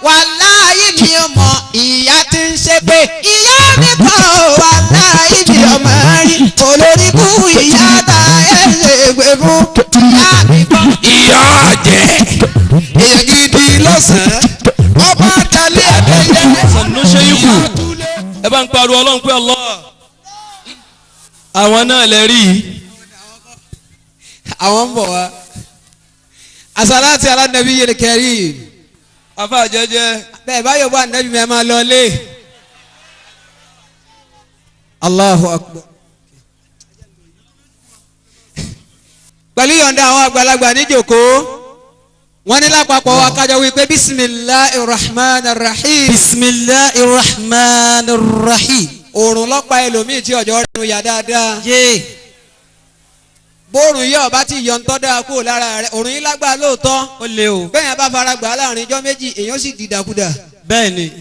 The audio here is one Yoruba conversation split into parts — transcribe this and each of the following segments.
Wàláyé mi ò mọ̀ ìyá tí ń ṣe pé ìyá mi kọ́. Wàláyé mi ò mọ̀ rí olórí kú ìyá ta ẹ̀ ṣe gbé fún ìyá mi kọ́. Ìyá jẹ́ èèyàn gidi lọ́sàn-án, ọba dalẹ̀ adéyẹ. Sànú ṣéyíkù, ẹ bá ń pariwo Ọlọ́run pé Allah. Àwọn náà lè rí i. Àwọn ń bọ̀ wá. Asalati ala nabi yẹlẹ kẹrí. Afa jẹ́jẹ́. Bẹ́ẹ̀ bá yọ̀ bọ́ anabi mi, ẹ máa lọ lé. Allahu akbar. Pẹ̀lú yọ̀ǹda àwọn àgbàlagbà níjòkó, wọ́n ní lápapọ̀ wa kájọ wípé bisimilahi rahman rahim. Bisimilahi rahman rahim. Òòrùn lọ́pàá ẹlòmíì tí ọjọ́ rẹ̀ yà dáadáa. Yé. Bóòrùn yìí ọba tí yọ̀ ń tọ́ dáa kúrò lára rẹ̀, òòrùn yìí lágbára lóòótọ́. Ó lé o. Bẹ́ẹ̀ yẹn bá fara gbà á láàrin ijọ́ 2, èèyàn sì dìdàkudà. Bẹ́ẹ̀ ni.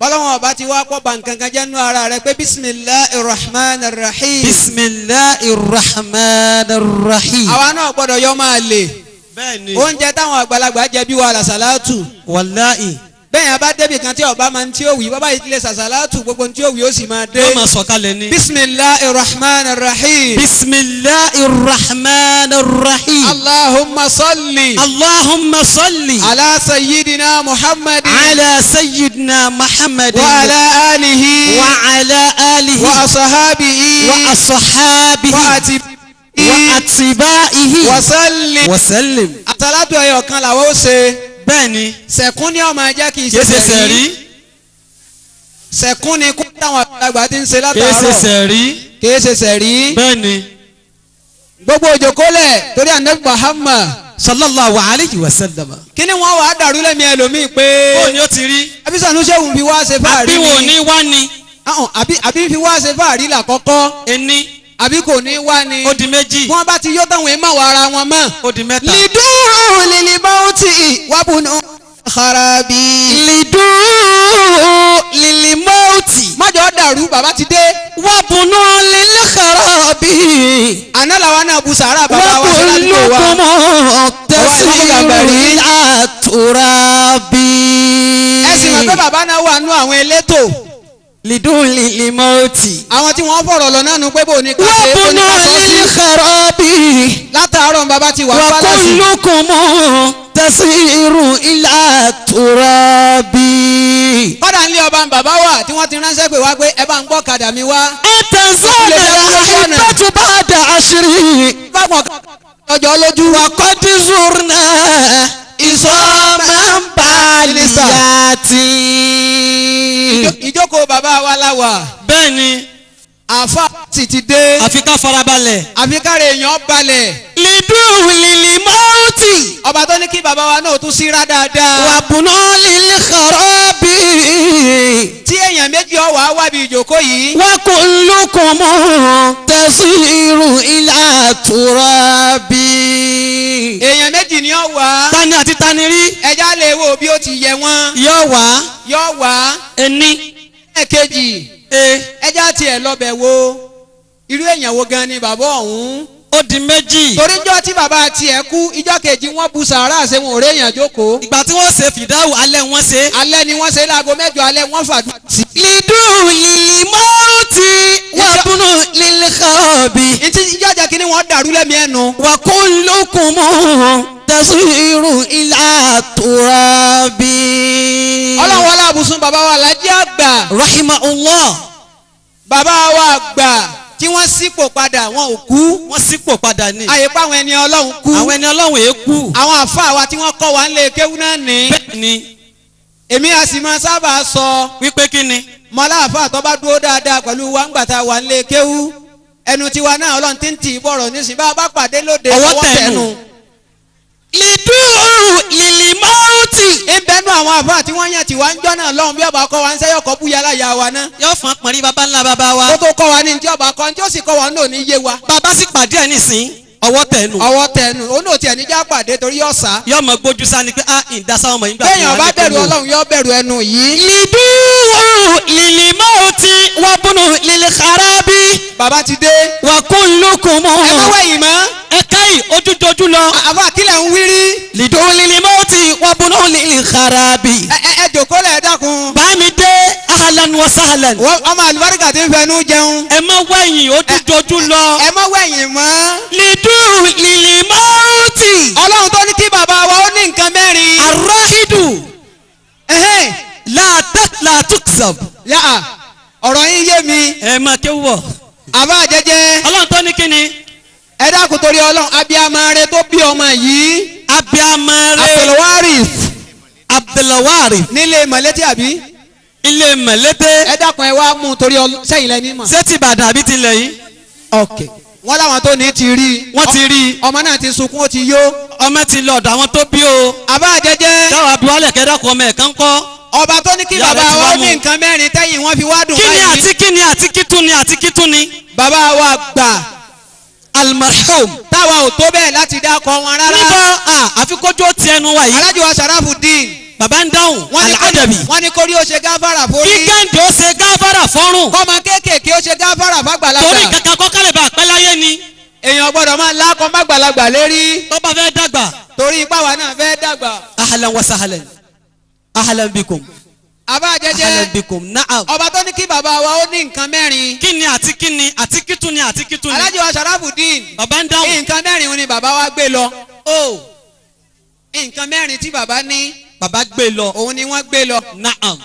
Bọ́lọ́wọ́n ọba ti wá pọ̀ bàǹkankan jẹ́ nínú ara rẹ̀ pé bisimilahi rahman rahim. Bisimilahi rahman rahim. Àwa náà gbọ́dọ̀ yọ máa lè. Bẹ́ẹ̀ ni. Oúnjẹ táwọn àgbàlagbà jẹ bí wàhálà sàlátù. Wàláì. Bẹ́ẹ̀ yẹn bá débi kan tí ọba máa ń tí ó wí, bàbá yìí tilẹ̀ sàṣàlátù, gbogbo tí ó wí ó sì máa dé. Yóò máa sọ̀kalẹ̀ ni. Bisimilahi rahman rahim. Bisimilahi rahman rahim. Allahumma salli. Allahumma salli. Ala sayyidina Muhammadin. Ala sayyidina Muhammadin. Wa ala alihi. Wa ala alihi. Wa asahabihi. Wa asahabihi. Wa atibihi. Wa atibaihi. Wa sallim. Wa sallim. Àsàlátù ẹyọ kan làwọn ó ṣe. Bẹ́ẹ̀ ni. Sẹ̀kún ni ọmọ ẹjẹ́ kì í Kìí ṣe sẹ̀rí. Sẹ̀kún ni kó táwọn àgbàlagbà ti ń ṣe Kìí ṣe látàárọ̀. sẹ̀rí. Kìí ṣe sẹ̀rí. Bẹ́ẹ̀ ni. Gbogbo òjòkólẹ̀ torí Ànábì Muhammad. Sallallahu alayhi wa sallam. Kí ni wọ́n wàá dàrú lẹ́mìí ẹlòmíì pé. Bó ni ó ti rí? Abisanu Ṣéhùn fi wá ṣe fáàrí Àbí wo ni wá ni? Ahùn, àbí fi wá ṣe fáàrí làkọ́kọ́. Ení. Àbí kò ní wá ni. Ó di 2. Wọ́n bá ti yó táwọn èèmọ̀ wà ara wọn mọ́. Ó di 3. Lidúró lilimọ́tì wàbùnú kharabi. Lidu lilimọ́ọ̀tì. Mọ́jọ́ dàrú, bàbá ti dé. Wàbùnú lilkharabi. Àná làwa náà bu sàárà bàbá wa sí ládùúgbò wa. Wàkùlùkùmù tẹ̀síìrì àtúrábì. Ẹ sì mọ̀ pé bàbá náà wà nú àwọn elétò. Lidu lilimọ́ọ̀tì. Àwọn tí wọ́n fọ̀rọ̀ lọ náà nu pé bò ní ká ṣe bò ní Wàbùnú ká sọ sí. lilkharabi. Látàárọ̀ bàbá ti wà pálásì. Wàkùlùkùmù tẹ̀síìrì àtúrábì. Kọ́dà ń lé ọba ń bàbá wà tí wọ́n ti ránṣẹ́ pé wá pé ẹ bá ń gbọ́ kàdà mi wá. Àtẹ̀sọ́nà àìbẹ́tù bá dà àṣírí. Báwọn ọjọ́ lójú. Wàkọ́dí zurna ìsọ̀mọ̀nbalìyàtì. Ìjókòó bàbá wa la wà. Bẹ́ẹ̀ni. Àfa sì ti dé. Àfi ká farabalẹ̀. Àfi káre èèyàn balẹ̀. Lidu lili mọ́ọ̀tì. Ọba tó ní kí bàbá wa náà tún síra dáadáa. Wàbùnú lili kharabi. Tí èèyàn méjì ọ̀wà wá bí ìjókòó yìí. Wàkùlùkùmù tẹ̀síìrù ilà turabi. Èèyàn méjì ni ó wá. Tani àti tani rí. Ẹja lè wo bí ó ti yẹ wọ́n. Yóò wá. Yóò wá. Ení. Ẹ̀kejì. E. Ẹja tiẹ̀ lọ́bẹ̀ wo. Irú èèyàn wo gan ni bàbá ọ̀hún. Ó di 2. Torí ijọ́ tí bàbá tiẹ̀ kú, ijọ́ kejì wọ́n bu sàárà ṣe wọn ò réèyàn jókòó. Ìgbà tí wọ́n ṣe fìdáwò alẹ́ wọ́n ṣe. Alẹ́ ni wọ́n ṣe láago 8 alẹ́ wọ́n fàdúrà sí. Lidu lili mọ́ọ̀tì wàbùnú lili kharabi. Ntí ijọ́ jẹ́ kí ni wọ́n dàrú lẹ́mìí ẹnu. Wàkùlùkùmù tẹ̀síìrù ilà turabi. Ọlọ́run wọlé àbùsùn bàbá wa Lájí àgbà. Rahimahullah. Bàbá wa àgbà tí wọ́n sípò padà wọn ò kú. Wọ́n sípò padà ní. Àyè pa àwọn ẹni Ọlọ́run kú. Àwọn ẹni Ọlọ́run èé kú. Àwọn àfáà wa tí wọ́n kọ́ wa ń lé kéwú náà ní. Bẹ́ẹ̀ ni. Èmi a sì máa sábà sọ. Wípé kí ni? Mọ́lá àfáà tó bá dúró dáadáa pẹ̀lú wa ńgbà tá a wà ń lé kéwú. Ẹnu tiwa náà Ọlọ́run ti ń tì í bọ̀rọ̀ nísìnyí bá a bá pàdé lóde Ọwọ́ tẹnu. Lidu lilimọ́ọ̀tì. Ìbẹ́nu àwọn àfáà tí wọ́n yàn tí wá ń jọ́ náà lọ́hùn bí ọba kọ́ wa ń sẹ́yọ̀kọ́ búya láyà wa náà. Yóò fún apọ̀nrí baba ńlá baba wa. Kó tó kọ́ wa ní tí ọba kọ́ ní tí ó sì kọ́ wa náà ní yé wa. Bàbá sì pàdé ẹ̀ nísìn ọwọ́ tẹnu. Ọwọ́ tẹnu òun náà tiẹ̀ níjà pàdé torí yóò sá. Yóò mọ gbójú sá ni pé a ìdásá ọmọ yìí gbà. Béèyàn bá bẹ̀rù Ọlọ́run yóò bẹ̀rù ẹnu yìí. Lidu lilimọ́ọ̀tì wàbùnú lilikharabi. Bàbá ti dé. Wàkùnlùkùmù. Ẹ má wẹ̀yìn mọ́. Ẹ káyì ojújojú lọ. Àfa kílẹ̀ ń wírí. Lidu lilimọ́ọ̀tì wàbùnú للخراب. Ẹ ẹ ẹ jòkó lẹ̀, dákun. Bámi dé, ahlan wa sahlan. Wọ́n ọmọ àlùbáríkà tí ń fẹnu jẹun. Ẹ má wẹ̀yìn, ó tún jojú lọ. Ẹ má wẹ̀yìn mọ́. Lidu lilimauti. Ọlọ́run tó ní kí bàbá wa ó ní nǹkan mẹ́rin. Arahidu. Ẹhẹ́n. La tuksab. Yáà, ọ̀rọ̀ yín yé mi. Ẹ máa kéwú bọ̀. Àbá jẹjẹ. Ọlọ́run tó ní kíni. Ẹ dákun, torí Ọlọ́run, abiyamọ rẹ tó bí ọmọ yìí. Abiyamọ rẹ. Abdulwaris. Abdulwari. Nílé mọ̀lẹ́tì àbí. Ilé mẹ̀lẹ́tẹ̀. Ẹ dákun, ẹ wá mú un torí Ọlọ́run, sẹ́yìn lẹ́ni mọ̀. Ṣé ti Ìbàdàn àbí ti ilẹ̀ yìí? Ok, wọ́n láwọn tó ní ti rí i. Wọ́n ti rí i. Ọmọ náà ti sunkún, ó ti yó. Ọmọ ti lọ ọ̀dọ̀ àwọn tó bí o. Àbá jẹjẹ. Táwọn abiwálẹ̀ kẹ́dàkùn, ọmọ ẹ̀ kan kọ́. Ọba tó ní kí Ìyá bàbá rẹ̀ ti wa wá ó ní mú. nǹkan mẹ́rin tẹ́yìn wọ́n fi wá dùn Kí ni báyìí. àti kí ni àti kí tún ni àti kí tún ni? Bàbá wa gbà. Almarhum. Táwa ò tó bẹ́ẹ̀ láti dákọ̀ wọn rárá. Níbo àfikójú ó ti ẹnu wa yìí. Alájọ wa Sharafudeen. Bàbá ń dáhùn. Wọ́n ní Aladabi. Wọ́n ní kórí ó ṣe gáfárà Kí forí. Kẹ́hìndé ó ṣe gáfárà fọ́rùn. Kọ́mọ kéékèèké ó ṣe gáfárà fàgbàlagbà. Torí kankan kọ́ kálẹ̀ bá a pẹ́ láyé ni. Èèyàn gbọ́dọ̀ máa lákọ̀ mágbàlagbà lérí. Tó bá fẹ́ dàgbà. Torí ipá wa náà fẹ́ dàgbà. Ahlan wa sahlan. Ahlan bikum. Àbá jẹjẹ. Ahlan bikum. Na'am. Ọba tó ní kí bàbá wa ó ní nǹkan mẹ́rin. Kí ni àti kí ni àti kí tún ni àti kí tún ni? Alájọ wa Sharafudeen. Bàbá ń dáhùn. Nǹkan mẹ́rin ni bàbá wa gbé lọ. O nǹkan mẹ́rin tí bàbá ní. Bàbá gbé lọ. Òun ni wọ́n gbé lọ. Na'am.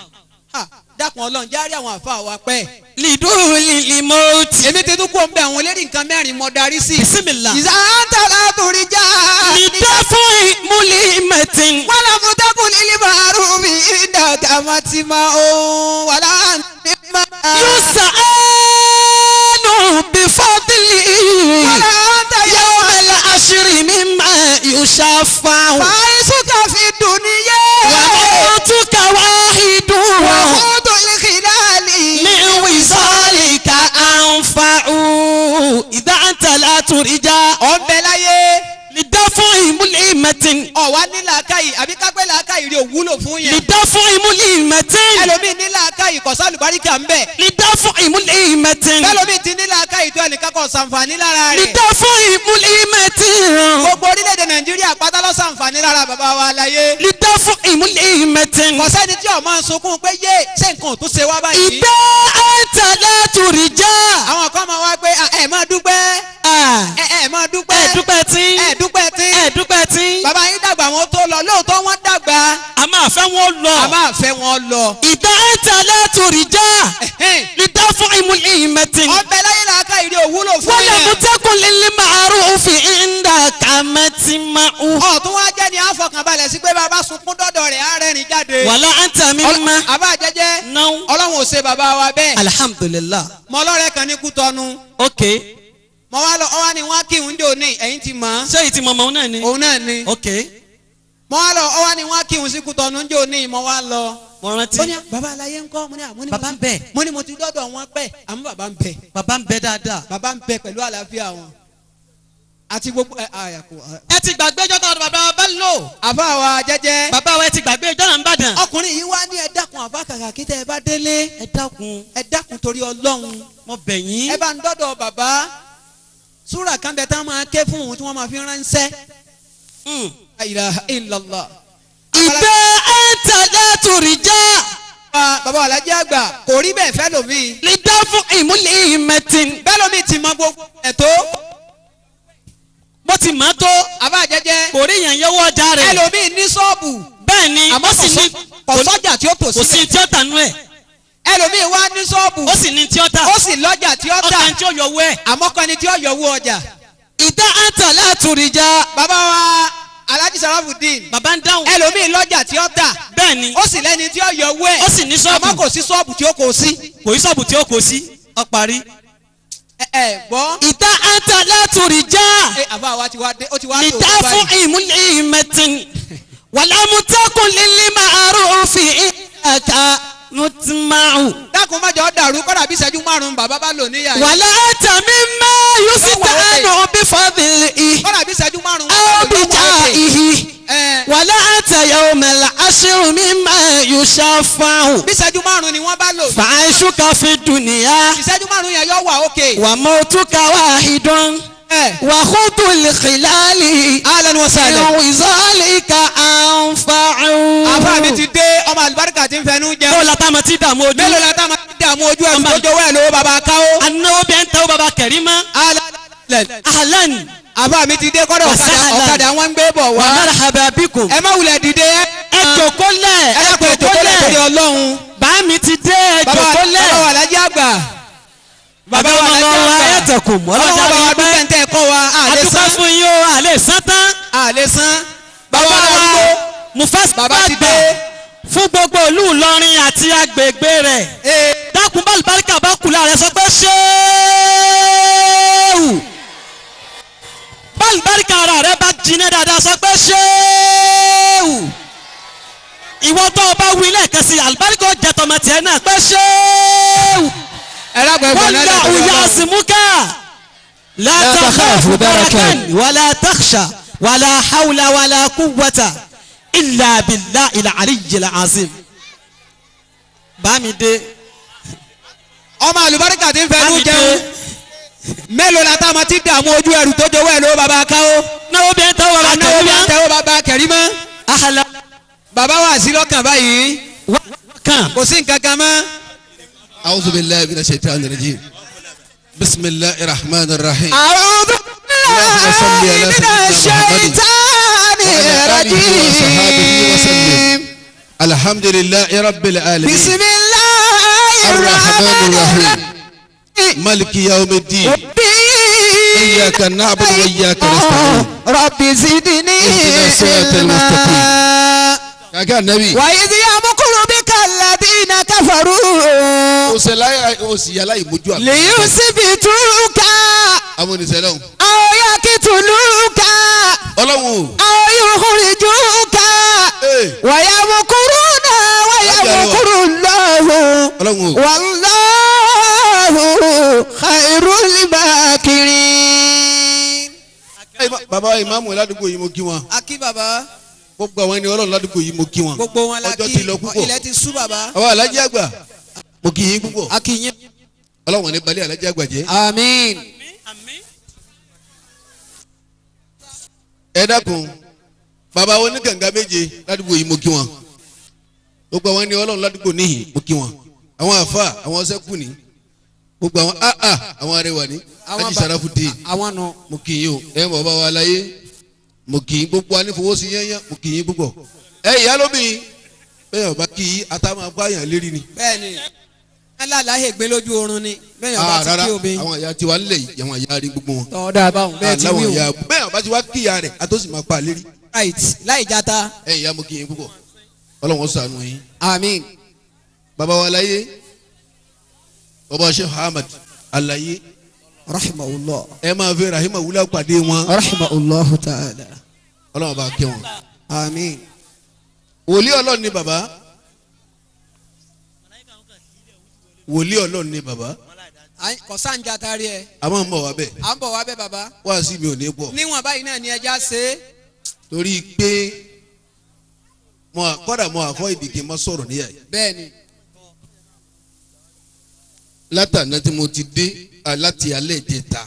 Ha, dákun, Ọlọ́run járí àwọn àfa wa pẹ́. Liduru lilimoti. Èmi ti tún kó ń bẹ àwọn eléré, nǹkan mẹ́rin mọ darí sí. Bismillah. Ìsáńtàlá torí já. Lidafun mulimatin. Wàlá mutakun ilé màrún mi ìdàgà màtìmá òun wàlá ní ma. Yusa'anu bifadli. Wàlá ń tẹ̀yẹ. Yawma al-ashri mimma yushafa'u. Fàáyísùkà fi dùnìyẹ. Wa mautuka wahidun. Wàhúdù ìkìláàlì. Min wisalika anfa'u. Idha anta la turija. Ọ̀nbẹ láyé. Lidafun mulimatin. Ọ̀wá ní làákàyè àbí kápẹ́ làákàyè rí òwúlò fún yẹn. Lidafun mulimatin. Ẹlòmíì ní làákàyè, kọ̀sálùbáríkà ń bẹ̀. Lidafun mulimatin. Bẹ́lòmíì ti ní làákàyè tó, ẹnìkan kò sànfàní lára rẹ̀. Lidafun mulimatin. Gbogbo orílẹ̀-èdè Nàìjíríà pátá ló sànfàní lára bàbá wa láyé. Lidafun mulimatin. Kò sẹ́ni tí ó máa ń sunkún pé yé, ṣé nǹkan ò tún ṣe wá báyìí. Ìdá anta la turija. Àwọn kan máa wá pé, "Ah, ẹ máa dúpẹ́, ẹ ẹ máa dúpẹ́, Ẹ dúpẹ́ tí. ẹ dúpẹ́ tí." Ẹ dúpẹ́ tí. Bàbá yín dàgbà wọn tó lọ, lóòótọ́ wọ́n dàgbà. A máa fẹ́ wọn lọ. A máa fẹ́ wọn lọ. Ìdá anta la turija. Ẹ̀hẹ́n. Lidafun mulimatin. Ọbẹ̀ láyé, làákà ìrí òwúlò fún Wala yẹn. mutakun lil ma'rufi indaka matma'u. Ọ̀tún wá jẹ́ ni àfọkànbalẹ̀ sí pé bàbá sunkún dọ́dọ̀ rẹ̀, á rẹ́rìn jáde. Wala anta mimma. Àbá jẹ́jẹ́. Náà. Ọlọ́run ò ṣe bàbá wa bẹ́ẹ̀. Alhamdulillah. Mọ ọlọ́rẹ́ kan ní Kútọ́nu. Ok. Mọ wá lọ, ọwá ni wọ́n kí ń jò ní ẹ̀yìn ti mọ̀. Ṣé ìtì mọ̀mọ́ òun náà ni? Òun náà ni. Ok. Mọ wá lọ, ọwá ni wọ́n kí ń sí Kútọ́nu ń jò ní, mọ wá lọ. Mo rántí. Ó ní bàbá aláyé ń kọ́, mo ní àmú ní. Bàbá ń bẹ. Mo ní mo ti dọ́dọ̀ wọn pẹ́, àmọ́ bàbá ń bẹ. Bàbá ń bẹ dáadáa. Bàbá ń bẹ pẹ̀lú àlàáfíà wọn àti gbogbo ẹ àyàkó. Ẹ ti gbàgbé ìjọ táwọn bàbá wa bá lò. Àbá wa jẹ́jẹ́. Bàbá wa, ẹ ti gbàgbé ìjọ náà ń bàdàn. Ọkùnrin yìí wá ní, ẹ dákun, àbá kàkà kí tẹ ẹ bá délé. Ẹ dákun. Ẹ dákun torí Ọlọ́run. Mo bẹ̀ yín. Ẹ bá ń dọ́dọ̀ bàbá, súrà kan bẹ tá máa ké fún òun tí wọ́n máa fi ránṣẹ́. La ilaha illallah. Ìdá anta la turija. Bàbá alájẹ àgbà, kò rí bẹ́ẹ̀ fẹ́ lómi. Lidafun mulimatin. Bẹ́ẹ̀ lómi ti mọ gbogbo ẹ̀ tó. Bó ti mọ̀ tó. Àbá jẹ́jẹ́. Kò rí yàn yẹwọ́ ọjà rẹ̀. Ẹlòmíì ní ṣọ́ọ̀bù. Bẹ́ẹ̀ ni. Àmọ́ Ó sì ní. kò sọ́jà tí ó tò Kò sí síbẹ̀. tí ó tà nú ẹ̀. Ẹlòmíì wá ní ṣọ́ọ̀bù. Ó sì ní tí ó tà. Ó sì lọ́jà tí ó tà. Ọkàn tí ó yọ owó ẹ̀. Àmọ́ kọ́ni tí ó yọ owó ọjà. Ìdá anta la turija. Bàbá wa Alhaji Sharafudeen. Bàbá ń dáhùn. Ẹlòmíì lọ́jà tí ó tà. Bẹ́ẹ̀ ni. Ó sì lẹ́ni tí ó yọ owó ẹ̀. Ó sì ní ṣọ́ọ̀bù. Àmọ́ kò sí ṣọ́ọ̀bù tí ó kò sí. Kò sí ṣọ́ọ̀bù tí ó kò sí. Ó parí. Ẹ ẹ gbọ́. Ìdá anta la turija. Ẹ àbá wa ti wá dé, ó ti wá tó Lidafun mulimatin. Wala mutakun lil ma'rufi indaka mutma'u. Dákun, má jọ dàrú, kọ́dà bí ìṣẹ́jú 5 bàbá bá lò níyà yìí. Wala anta mimma yusta'anu bifadlihi. Kọ́dà bí ìṣẹ́jú 5. Aw bijahihi. Ẹ Wala anta yawmal ashri mimma yushafa'u. bí ìṣẹ́jú 5 ni wọ́n bá lò. Fa'ishuka fi dunya. Ìṣẹ́jú 5 yẹn yọ wà ókè. Wa mautuka wahidun. Ẹ Wa khudul khilali. ahlan wa sahlan. Min wisalika anfa'u. tí ń fẹnu Ó jẹun. la tá ma ti dààmú ojú. Mélòó la tá ma ti dààmú ojú ẹ̀rù tó jọwọ́ ẹ̀ lówó baba káwó. Anáwó bẹ́ẹ̀ ń tẹ́wọ́ baba Kẹ̀rímà. Ahlan. Àbá mi ti dé kọ́dọ̀ ọ̀kadà Wasahlan. ọ̀kadà wọn ń gbé bọ̀ Wa wá. marhaba bikum. Ẹ má wulẹ̀ dìde ẹ. Ẹ jòkó lẹ̀. Ẹ dákun ẹ jòkó lẹ̀ torí Ọlọ́run. Bá mi ti dé, ẹ Bàbá jòkó lẹ̀. bàbá wa Alhaji àgbà. Bàbá wa Alhaji wa àgbà. ayatakum. Ọlọ́run Ọlọ́jà bá wa rí dúpẹ́ pẹ́. ń tẹ́ ẹ kọ́ wa. Àlè Adúpẹ́ sán. fún yín o, àlè sán tán. Àlè sán. Bàbá Bàbá wa wa arúgbó. Mufasa Bàbá ti àgbà dé. fún gbogbo ìlú Ìlọrin àti agbègbè rẹ̀. Ee. Dákun bá àlùbáríkà bá kù lára ẹ sọ pé ṣéèwù. Bá àlùbáríkà ara rẹ bá jiná dáadáa sọ pé ṣéèwù. Ìwọ tó o bá wí lẹ́ẹ̀kan sí àlùbáríkà ó jẹ tọmọ tiẹ̀ náà pé ṣéèwù. Ẹ dákun ẹ gbọ̀n náà lẹ̀ Wallahu torí Ọlọ́run. ya'simuka la takhafu darakan wala takhsha wala hawla wala quwwata illa billahil aliyyil azim. Bámidé. Ọmọ àlùbáríkà tí ń fẹnu Bámidé. jẹun. Mélòó la tá ma ti dààmú ojú ẹrù tó jọwọ́ ẹ̀ lówó baba káwó. Náwó bí ẹ ń tẹ́wọ́ baba Anáwó bí Kẹ̀rímà. ń tẹ́wọ́ baba Kẹ̀rímà. Ahla Bàbá wa sí lọ́kàn báyìí. wa kan. Kò sí nǹkan kan mọ́. أعوذ بالله من الشيطان الرجيم بسم الله الرحمن الرحيم. أعوذ اللهم صل بالله على من سيدنا محمد الشيطان وعلى آله وصحابه وسلم. الرجيم. الحمد لله رب العالمين. بسم الله الرحمن الرحمن الرحيم. الرحيم. مالك يوم الدين. إياك نعبد وإياك نستعين. رب زدني اهدنا الصراط المستقيم. علما. Kàkà nẹ́bí. وإذ يمكر بك الذين كفروا Òsì yàrá ìmójú àgbà. ليثبتوك Àwọn oníṣẹ́ lọ́hùn. أو يقتلوك Ọlọ́run o. أو يخرجوك Ee. ويمكرون ويمكر الله Ọlọ́run o. والله خير الماكرين. Bàbá ìmáàmù ládùúgbò yìí mo kí wọn. Akí bàbá. Gbogbo àwọn ẹni Ọlọ́run ládùúgbò yìí mo kí wọn. Gbogbo wọn la Ọjọ́ kí ti lọ púpọ̀. ilẹ̀ ti sú bàbá. Àwọn alájí àgbà mo kí yín púpọ̀. Akí yín. Ọlọ́run ní balẹ̀ alájí àgbà jẹ́. Àmín. Ẹ dákun, bàbá oníkànga méje ládùúgbò yìí mo kí wọn. Gbogbo àwọn ẹni Ọlọ́run ládùúgbò níhìn mo kí wọn. Àwọn àfa àwọn sẹ́kù ní. Gbogbo àwọn áà àwọn arẹwà ní. Ájì Sàràfùdín Àwọn nù. mo kì í o. Ẹ bọ̀ bá wa láyé mo kì í gbogbo anífowósí yányán mo kì í púpọ̀. Ẹ ìyá lómi bẹ́ẹ̀ ọba kì í atámọ̀ abáyàn lérí ni. Bẹ́ẹ̀ni alálàáhè gbé lójú oorun ni bẹ́ẹ̀ ọba Ah, ti rárá kí obìnrin. àwọn ìyá tiwa ńlẹ̀ yìí àwọn ìyá rí gbogbo wọn. Tọ́ da báwọn bẹ́ẹ̀ ti Aláwọ̀ wí o. ìyá bẹ́ẹ̀ ọba ti wá kíyà rẹ̀ àtọ́sí máa pa lérí. Right láì jata. Ẹ ìyá mo kì í púpọ̀ Ọlọ́run ó ṣàánú yín. Àmín. Bàbá wa láyé bàbá Sheikh Ahmad alaye Rahimahullah. ẹ máa fi rahima wúlò pàdé wọn. Rahimahullah ta'ala. Ọlọ́run bá kẹ́ wọn. Àmín. Wòlíì Ọlọ́run ni bàbá. Wòlíì Ọlọ́run ni bàbá. Kò sáǹjà tari ẹ. A máa ń bọ̀ wá bẹ́ẹ̀. À ń bọ̀ wá bẹ́ẹ̀ bàbá. Wá sí mi ò ní pọ̀. Níwọ̀n báyìí náà ni ẹja ṣe é. Torí pé mo kọ́dà mo àfọ́ ìdìgì mo sọ̀rọ̀ níyà yìí. Bẹ́ẹ̀ni. Látàná tí mo ti dé láti alẹ́ ìjẹta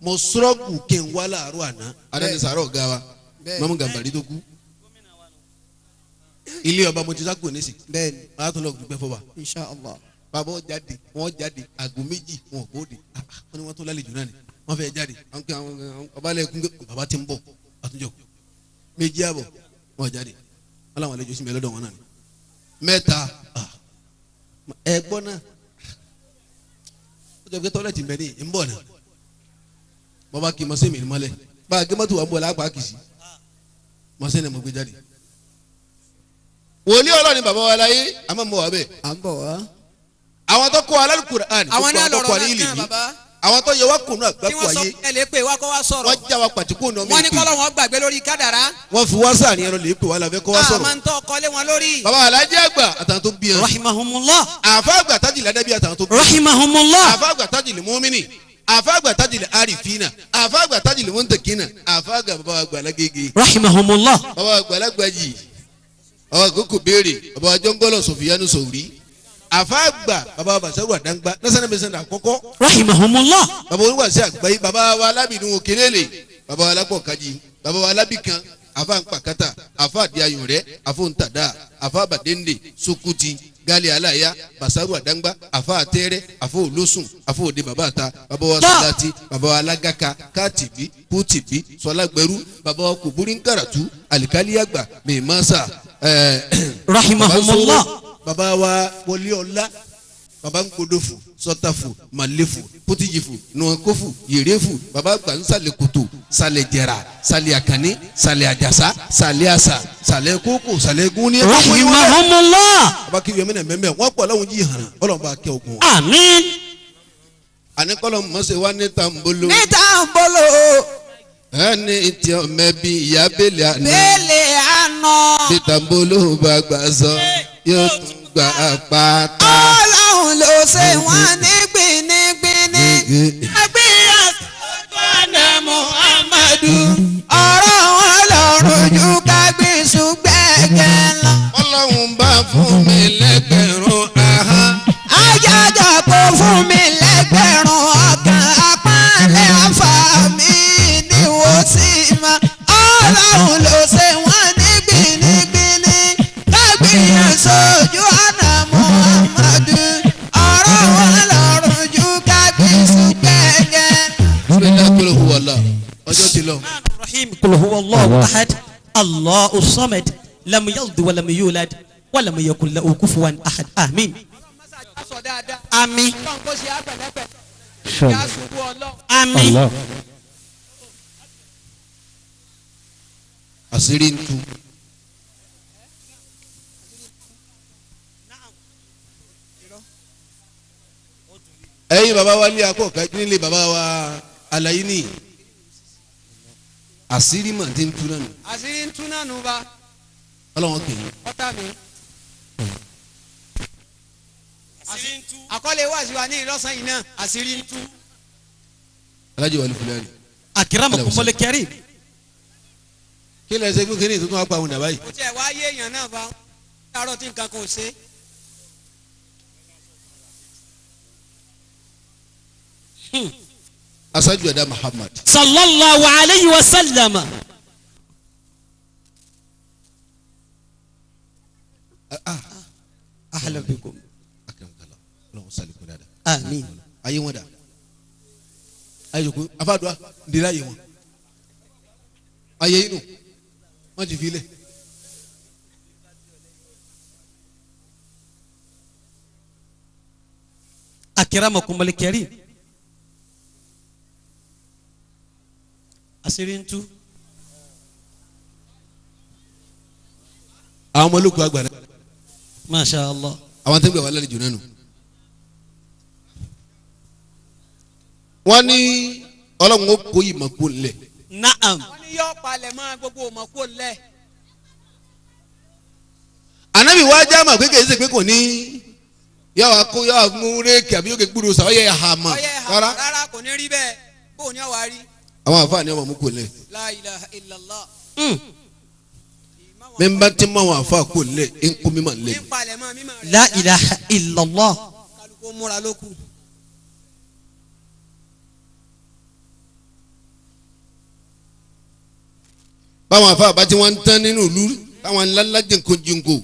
mo sọ́ọ̀gù kí n wá láàárọ̀ àná adánisàárọ̀ ọ̀gá wa Bẹ́ẹ̀ni. Mọ́mú Gàmbàrí tó kú. Ilé ọba mo ti sá kúrò nísì. Bẹ́ẹ̀ni. Màá tún lọ dúpẹ́ fọba. Insha Allah. Bàbá wọn jáde wọn jáde aago 2 wọn ò bóde. Ah, ah, wọn ni wọn tún lálejò náà ni wọn fẹ́ jáde àwọn kí àwọn ọba lẹ́kùn bàbá ti ń bọ̀ àtúnjọ 2:30 wọn jáde wọn làwọn àlejò sí mi lọ́dọ̀ wọn náà ni 3 ẹ gbọ́ náà ó jẹ́ pé tọ́lẹ̀tì mbẹ́ ní ń bọ̀ náà bàbá kì í mọ sí mi mọ́lẹ̀ bá a gé mọ́tò wà ń bọ̀ lápá kìsì mọ́ sẹ́ni mo gbé jáde. Wòlíì Ọlọ́run ni bàbá wa láyé àmọ́ mo wà bẹ́ẹ̀. À ń bọ̀ wá. Àwọn tó kọ́ Al-Qur'an Àwọn náà tó lọ̀rọ̀ kọ́ náà ní kàn ìlú bàbá. àwọn tó yẹ wá kùnú Tí àgbákò wọ́n sọ ayé ẹ lè pè wá kó wá sọ̀rọ̀. wọ́n já wa pàtíkù nà ọmọ Wọ́n ní ìpè kọ́lọ́ wọn gbàgbé lórí kádàrá. wọ́n fi wá sáà ní ẹran lè pè wá làfẹ́ kọ́ wá A sọ̀rọ̀. máa ń tọ́ ọkọ lé wọn lórí. Bàbá alájẹ àgbà àtàwọn tó bí ẹ. Rahimahumullah. Àfa àgbà tájìlì adébí àtàwọn tó bí ẹ. Rahimahumullah. Àfa àgbà tájìlì mọ́mìnì àfa àgbà tájìlì àrífínà àfa àgbà tájìlì mọ́ntẹ̀kínà àfa àgbà bàbá àgbà alágége Rahimahumullah. bàbá àgbà alágbàjì bàbá àgókò béèrè bàbá àjọngọlọ sọfìyanu sọwrí àfa àgbà bàbá basaru àdáńgbá national mission àkọ́kọ́ Rahimahumullah. bàbá oníwàsí àgbáyé bàbá wa alábìnú òkèlélè bàbá wa alápọ̀kájì bàbá wa alábìkan àfa nkpakata àfa àdìayùn rẹ àfa ntàdá àfa àbàdéndé sokuti gali alaya basaru adangba àfa àtẹrẹ àfa olósùn àfa òde baba ata baba wa salati baba wa alagaka katibi kutibi sọlágbẹrú baba wa kuburi nkaratu alikali àgbà mímásà Rahimahumullah. baba wa wọléọlá baba nkodofu sọtafu malefu potijifu nuwankofu yerefu baba gbansalẹ koto salẹ jẹra salẹ akani salẹ ajasa salẹ asa salẹ koko salẹ gunni. Rahimahumullah. baba kí yọmínà mẹ́mẹ́ wọ́n pọ̀ láwọn jí hàn Ọlọ́run bá kẹ́ ogun. Àmín. àní kọ́lọ́ mọ̀ọ́sẹ̀ wa ní tambolo Níta ń bolo ẹni tí ọmọ ẹbí ìyá bẹ́lẹ̀ àná bẹ́ẹ̀lẹ̀ àná. bí tambolo bá gbà sọ yóò tún gbà pátá. Ọlọ́run ló ṣe wọ́n ní gbinigbini. Muhammadu. Ọ̀rọ̀ wọn lọ́rùn ju kágbínsù gbẹ̀gẹ̀ lọ. Ọlọ́run bá fún mi lẹ́gbẹ̀rún ahọ́n. Ajájà kò fún mi lẹ́gbẹ̀rún ọkàn apálẹ̀ àfà mi ni wọ́n sì máa. Ọlọ́run ló ṣe wọ́n ní gbinigbini. Kágbínsù ojú ọ̀nà Muhammadu. Ọ̀rọ̀ wọn lọ́rùn ju kágbínsù gbẹ̀gẹ̀. Bismillah kul huwa Allah. Ọjọ́ ti lọ. الرحيم قل هو الله أحد الله الصمد لم يلد ولم يولد ولم يكن له كفوا أحد آمين. آمين. آمين. Allah. Àṣírí ń tú. Ẹ̀yin bàbá wa ní akọ̀ọ̀ká nílé bàbá wa Àlàyé ní àṣírí mà ti ń tú náà nù. Àṣírí ń tú náà nù bá Ọlọ́run kì í. ọ̀tá mi. Àkọlé wá sí wa ní ìlọ́sàn yìí náà àṣírí ń tú. Alájọ wà ní Fúlàní. أكرمكم الكريم. Kí lẹ ṣe kí ni tuntun wá pa àwọn dàbá yìí. Kò tiẹ̀ wá yé èèyàn náà bá láàárọ̀ tí nǹkan kan ò ṣe. Aṣáájú ẹ̀dá Muhammad. صلى الله عليه وسلم. أهلا بكم. Akaramakala. Ọlọ́run sàlẹ̀kùn dáadáa. آمين. Ayé wọn dà. Ayé yòókù afáàdùá ndílé ayé wọn. Ayé inú wọn ti fi lẹ̀. أكرمكم الكريم. Àṣírí ń tú. Àwọn ọmọ ológun àgbà náà. ما شاء الله. Àwọn tó ń gbà wá lálejò náà nù. Wọ́n ní Ọlọ́run ó kó ìmọ̀ kó lẹ̀. نعم. Wọ́n ní yọ palẹ̀ mọ́ gbogbo ọmọ kó lẹ̀. Ànábì wá já mà pé kìí ṣe pé kò ní yàwá kó yàwá mú réèkì àbí yóò ké gbúdọ̀ sàwọn yẹ hà mà Ọyẹ rárá. rárá kò ní rí bẹ́ẹ̀ bó o ní ọ̀wá rí. Àwọn àfáà ni ọmọ mú kó lẹ̀. La ilaha illallah. Mi bá ti mọ àwọn àfáà kó lẹ̀ ń kó mímọ̀ lẹ̀. Ní palẹ̀ mọ́ mímọ́ rẹ̀. لا إله إلا الله. Kálukú múra lókù. Báwọn àfáà bá ti wọ́n ń tán nínú ìlú táwọn ńláńlá jìnkó jìnkó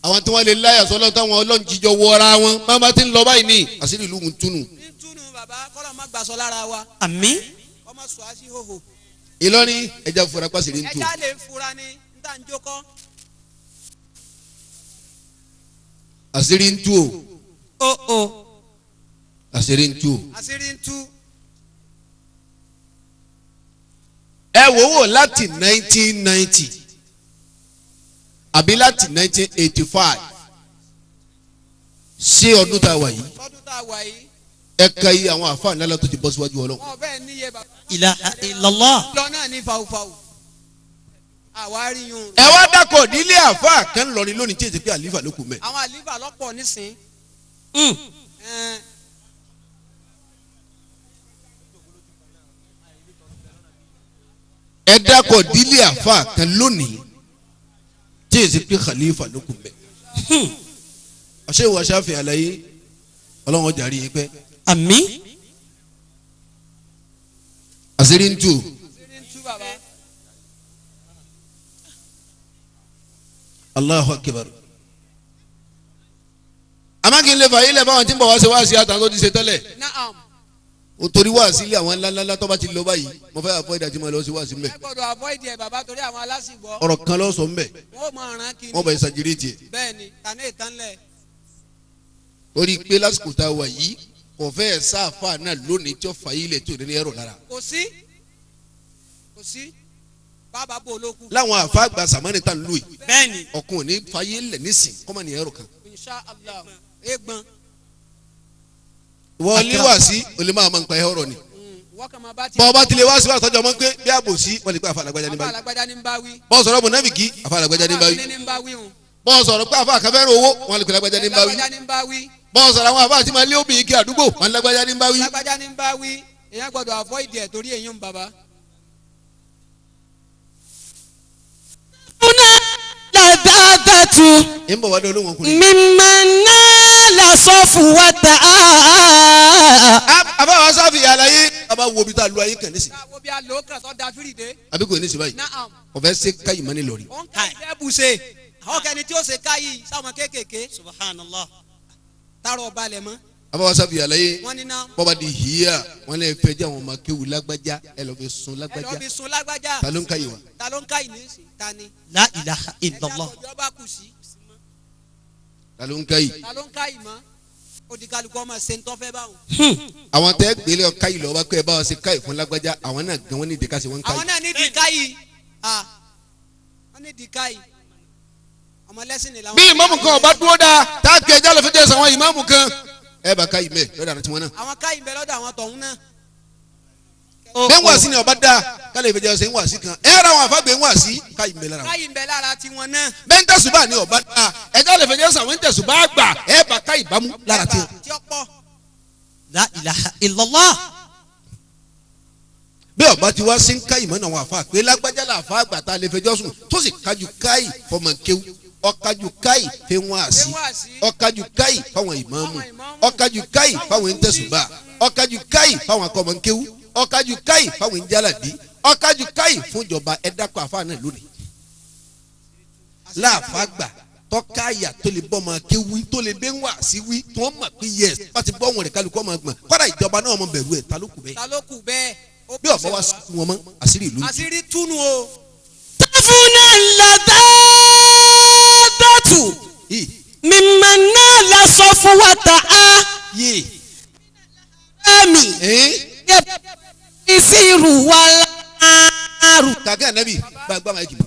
àwọn tí wọ́n lè láyà sọ́lọ́ táwọn ọlọ́run jíjọ wọra wọn bá bá ti ń lọ báyìí ní àṣírí ìlú ń túnú. Ní túnú bàbá kọ́lọ́ má gbàsọ lára wa. آمين. Kọ́ má sọ á sí hòhò. Ìlọrin ẹja fura pàṣírí ń tú. Ẹja lè fura ni níta ń jókọ́. Àṣírí ń tú o. Oh oh. Àṣírí ń tú o. Àṣírí ń tú. Ẹ wò wò láti 1990 àbí láti 1985 sí ọdún tá a wà yìí Sọ́dún tá a wà yìí. ẹ ka iye àwọn àfáà ńlá tó ti bọ́ síwájú Ọlọ́run. Wọ́n fẹ́ níye bàbá. إله إلا الله. Lọ náà ní fàwùfàwù. Àwárí yun. Ẹ wá dákọ̀ nílé àfáà kan lọrin lónìí tí èsì pé àlífà ló kù mẹ́. Àwọn àlífà lọ́pọ̀ nísìn. Ẹn, Ẹ dákọ̀ dílé àfáà kan lónìí tí èsì pé khalifa ló kù mẹ́. Ọ̀sẹ̀ ìwà sáfì àlàyé Ọlọ́run ọjà rí i pẹ́. آمين. Àṣírí ń tú o. Àṣírí ń tú bàbá. Allahu akbar. Àmọ́ kí n lè fà yílẹ̀ báwọn tí ń bọ̀ wá ṣe wá sí àtàwọn tó ti ṣe tẹ́lẹ̀. Naam. O torí wá sílé àwọn ńláńlá tó bá ti lọ báyìí mo fẹ́ avoid àti máa lọ sí wá sí mbẹ̀. Ẹ gbọ́dọ̀ avoid ẹ̀ bàbá torí àwọn aláṣìgbọ́. Ọ̀rọ̀ kan ló sọ mbẹ̀. Wọ́n ò mọ ọ̀ràn kiri. Wọ́n bẹ̀ ṣàjírí tiẹ̀. Bẹ́ẹ̀ni, tàní ìtànlẹ̀. Torí pé lásìkò tá a wà yìí kò fẹ́ sáfà náà lónìí tí ó fà yílẹ̀ tí ò ní ní ẹ̀rọ lára. Kò sí. Kò sí. Bàbá bò lókun. Láwọn àfa àgbà sàmánì tá n lò yìí. Bẹ́ẹ̀ni. Ọkùn ò ní fàyè lẹ̀ nísìn kọ́mọ ní ẹ̀rọ kan. Insha Allah. Egbọn. Wọ́n lé wá sí olè máa ma ń pa ẹ̀rọ ni. Wọ́n kàn máa bá ti. Bọ́ ọba tilẹ̀ wá sí wá sọ́jọ́ mọ́ pé bí àbòsí wọ́n lè pé àfa àlàgbájá ní Àfa báyìí. alágbájá ní bá wí. Bọ́ sọ̀rọ̀ mọ̀nàmìkì àfa àlàgbájá ní báyìí. Àfa ní bá wí hùn. Bọ́ sọ̀rọ̀ pé àfa àkàfẹ́ràn owó wọ́n lè pé lágbájá ní báwí. Lágbájá ní bá wí. Bọ́ sọ̀rọ̀ àwọn àfa àti máa lé obìnrin kí àdúgbò wọ́n lágbájá ní báwí. Lágbájá ní bá wí. Èèyàn gbọ́dọ̀ avoid ẹ̀ torí èyí ń bàbá. Ladadatu ń bọ̀ wá dé olóhùn ọkùnrin. mimman nala safwata. Àfa wa sáfì àlàyé bàbá wo bí tá a lu ayé kàn nísìn. Káwo bí a lò ó kàn tó da fírì dé. Àbí kò ní sí báyìí. Naam. Ọ̀fẹ́ ṣe káyìí mọ́ni lórí. Ó ń ká ìfẹ́ bùṣe. Àwọn kẹni tí ó ṣe káyì sáwọn kéékèèké. Subhanallah. Tààrọ̀ ọba lẹ̀ mọ́. Àfa wa sáfì àlàyé Wọ́n ní náà. bọ́ba di hìíyà wọ́n lè fẹ́ jẹ́ àwọn ọmọ kéwù lágbájá ẹ lọ́ fi sun Ẹ lọ́ lágbájá. fi sun lágbájá. Ta ló ń káyìí wa? Ta ló ń káyì ní ìsìn? Ta ni? La ilaha illallah. Ẹja àkọ́jọ́ bá kù sí. Ta ló ń káyìí? Ta ló ń káyì mọ́? Ó di kálukú ọmọ ṣe ń tọ́fẹ́ báwọn. Àwọn tẹ́ gbélé ọ káyìí lọ́wọ́ bá pé ẹ bá wa ṣe káyìí fún lágbájá àwọn náà gan wọ́n ní ìdíkà sí wọ́n ń Àwọn káyìí. náà ní di káyì. Ah. Wọ́n ní di káyì. Ọmọ lẹ́sìn ni làwọn. Bí ìmáàmù kan ọba dúró dáa tá a kẹ ẹja lọ fi jẹ́ sàwọn ìmáàmù kan ẹ bá káyìí mẹ́ lọ́dọ̀ àti wọn náà. Àwọn káyì ń bẹ lọ́dọ̀ àwọn tọ̀hún náà. Bẹ́ẹ̀ ń wà sí ni ọba dáa kálí ìfẹ́jẹ́ ọ̀sẹ̀ ń wà sí kan ẹ ra àwọn àfáàgbé ń wà sí káyìí mẹ́ lára wọn. Káyì ń bẹ lára tiwọn náà. Bẹ́ẹ̀ ń tẹ̀sùbà ni ọba dáa ẹja lè fẹ́jẹ́ sàwọn ń tẹ̀sùbà gbà ẹ bá káyìí bámú lára tiwọn. Tí ó pọ̀. La ilaha illallah. Bí ọba ti wá sí ń káyìí mọ́nà àwọn àfáà pé lágbájá là àfáà àgbà tá a lè fẹjọ́ sùn tó sì kájú káyìí fọmọ kéwú ọkájú káyìí fẹ́ wọn àsí ọkájú káyìí fáwọn ìmáàmù ọkájú káyìí fáwọn ìtẹ̀sùbà ọkájú káyìí fáwọn akọmọkéwú ọkájú káyìí fáwọn ìjálàbí ọkájú káyìí fúnjọba ẹ̀dákọ̀ àfáà náà lónìí. Láàfáà gbà tọ́káyà tó lè bọ́ ọmọ kéwú tó lè bẹ́ ń wà sí wí tí wọ́n mọ̀ pé yẹ wọ́n ti bọ́ wọn rẹ̀ kálukú ọmọ gbọ̀n kọ́dà ìjọba náà ọmọ bẹ̀rù ẹ̀ ta ló kù bẹ́ẹ̀ Ta ló kù bẹ́ẹ̀? Ó bí ọba wa sùn wọn mọ́ àṣírí ìlú ń tú. Àṣírí túnú o. Tafuna ladadatu Yìí, mimman nala safwata. yé Ami. ẹ́n Isiru walaru. kàkẹ́ ànábì bá a gbá máa kìlọ̀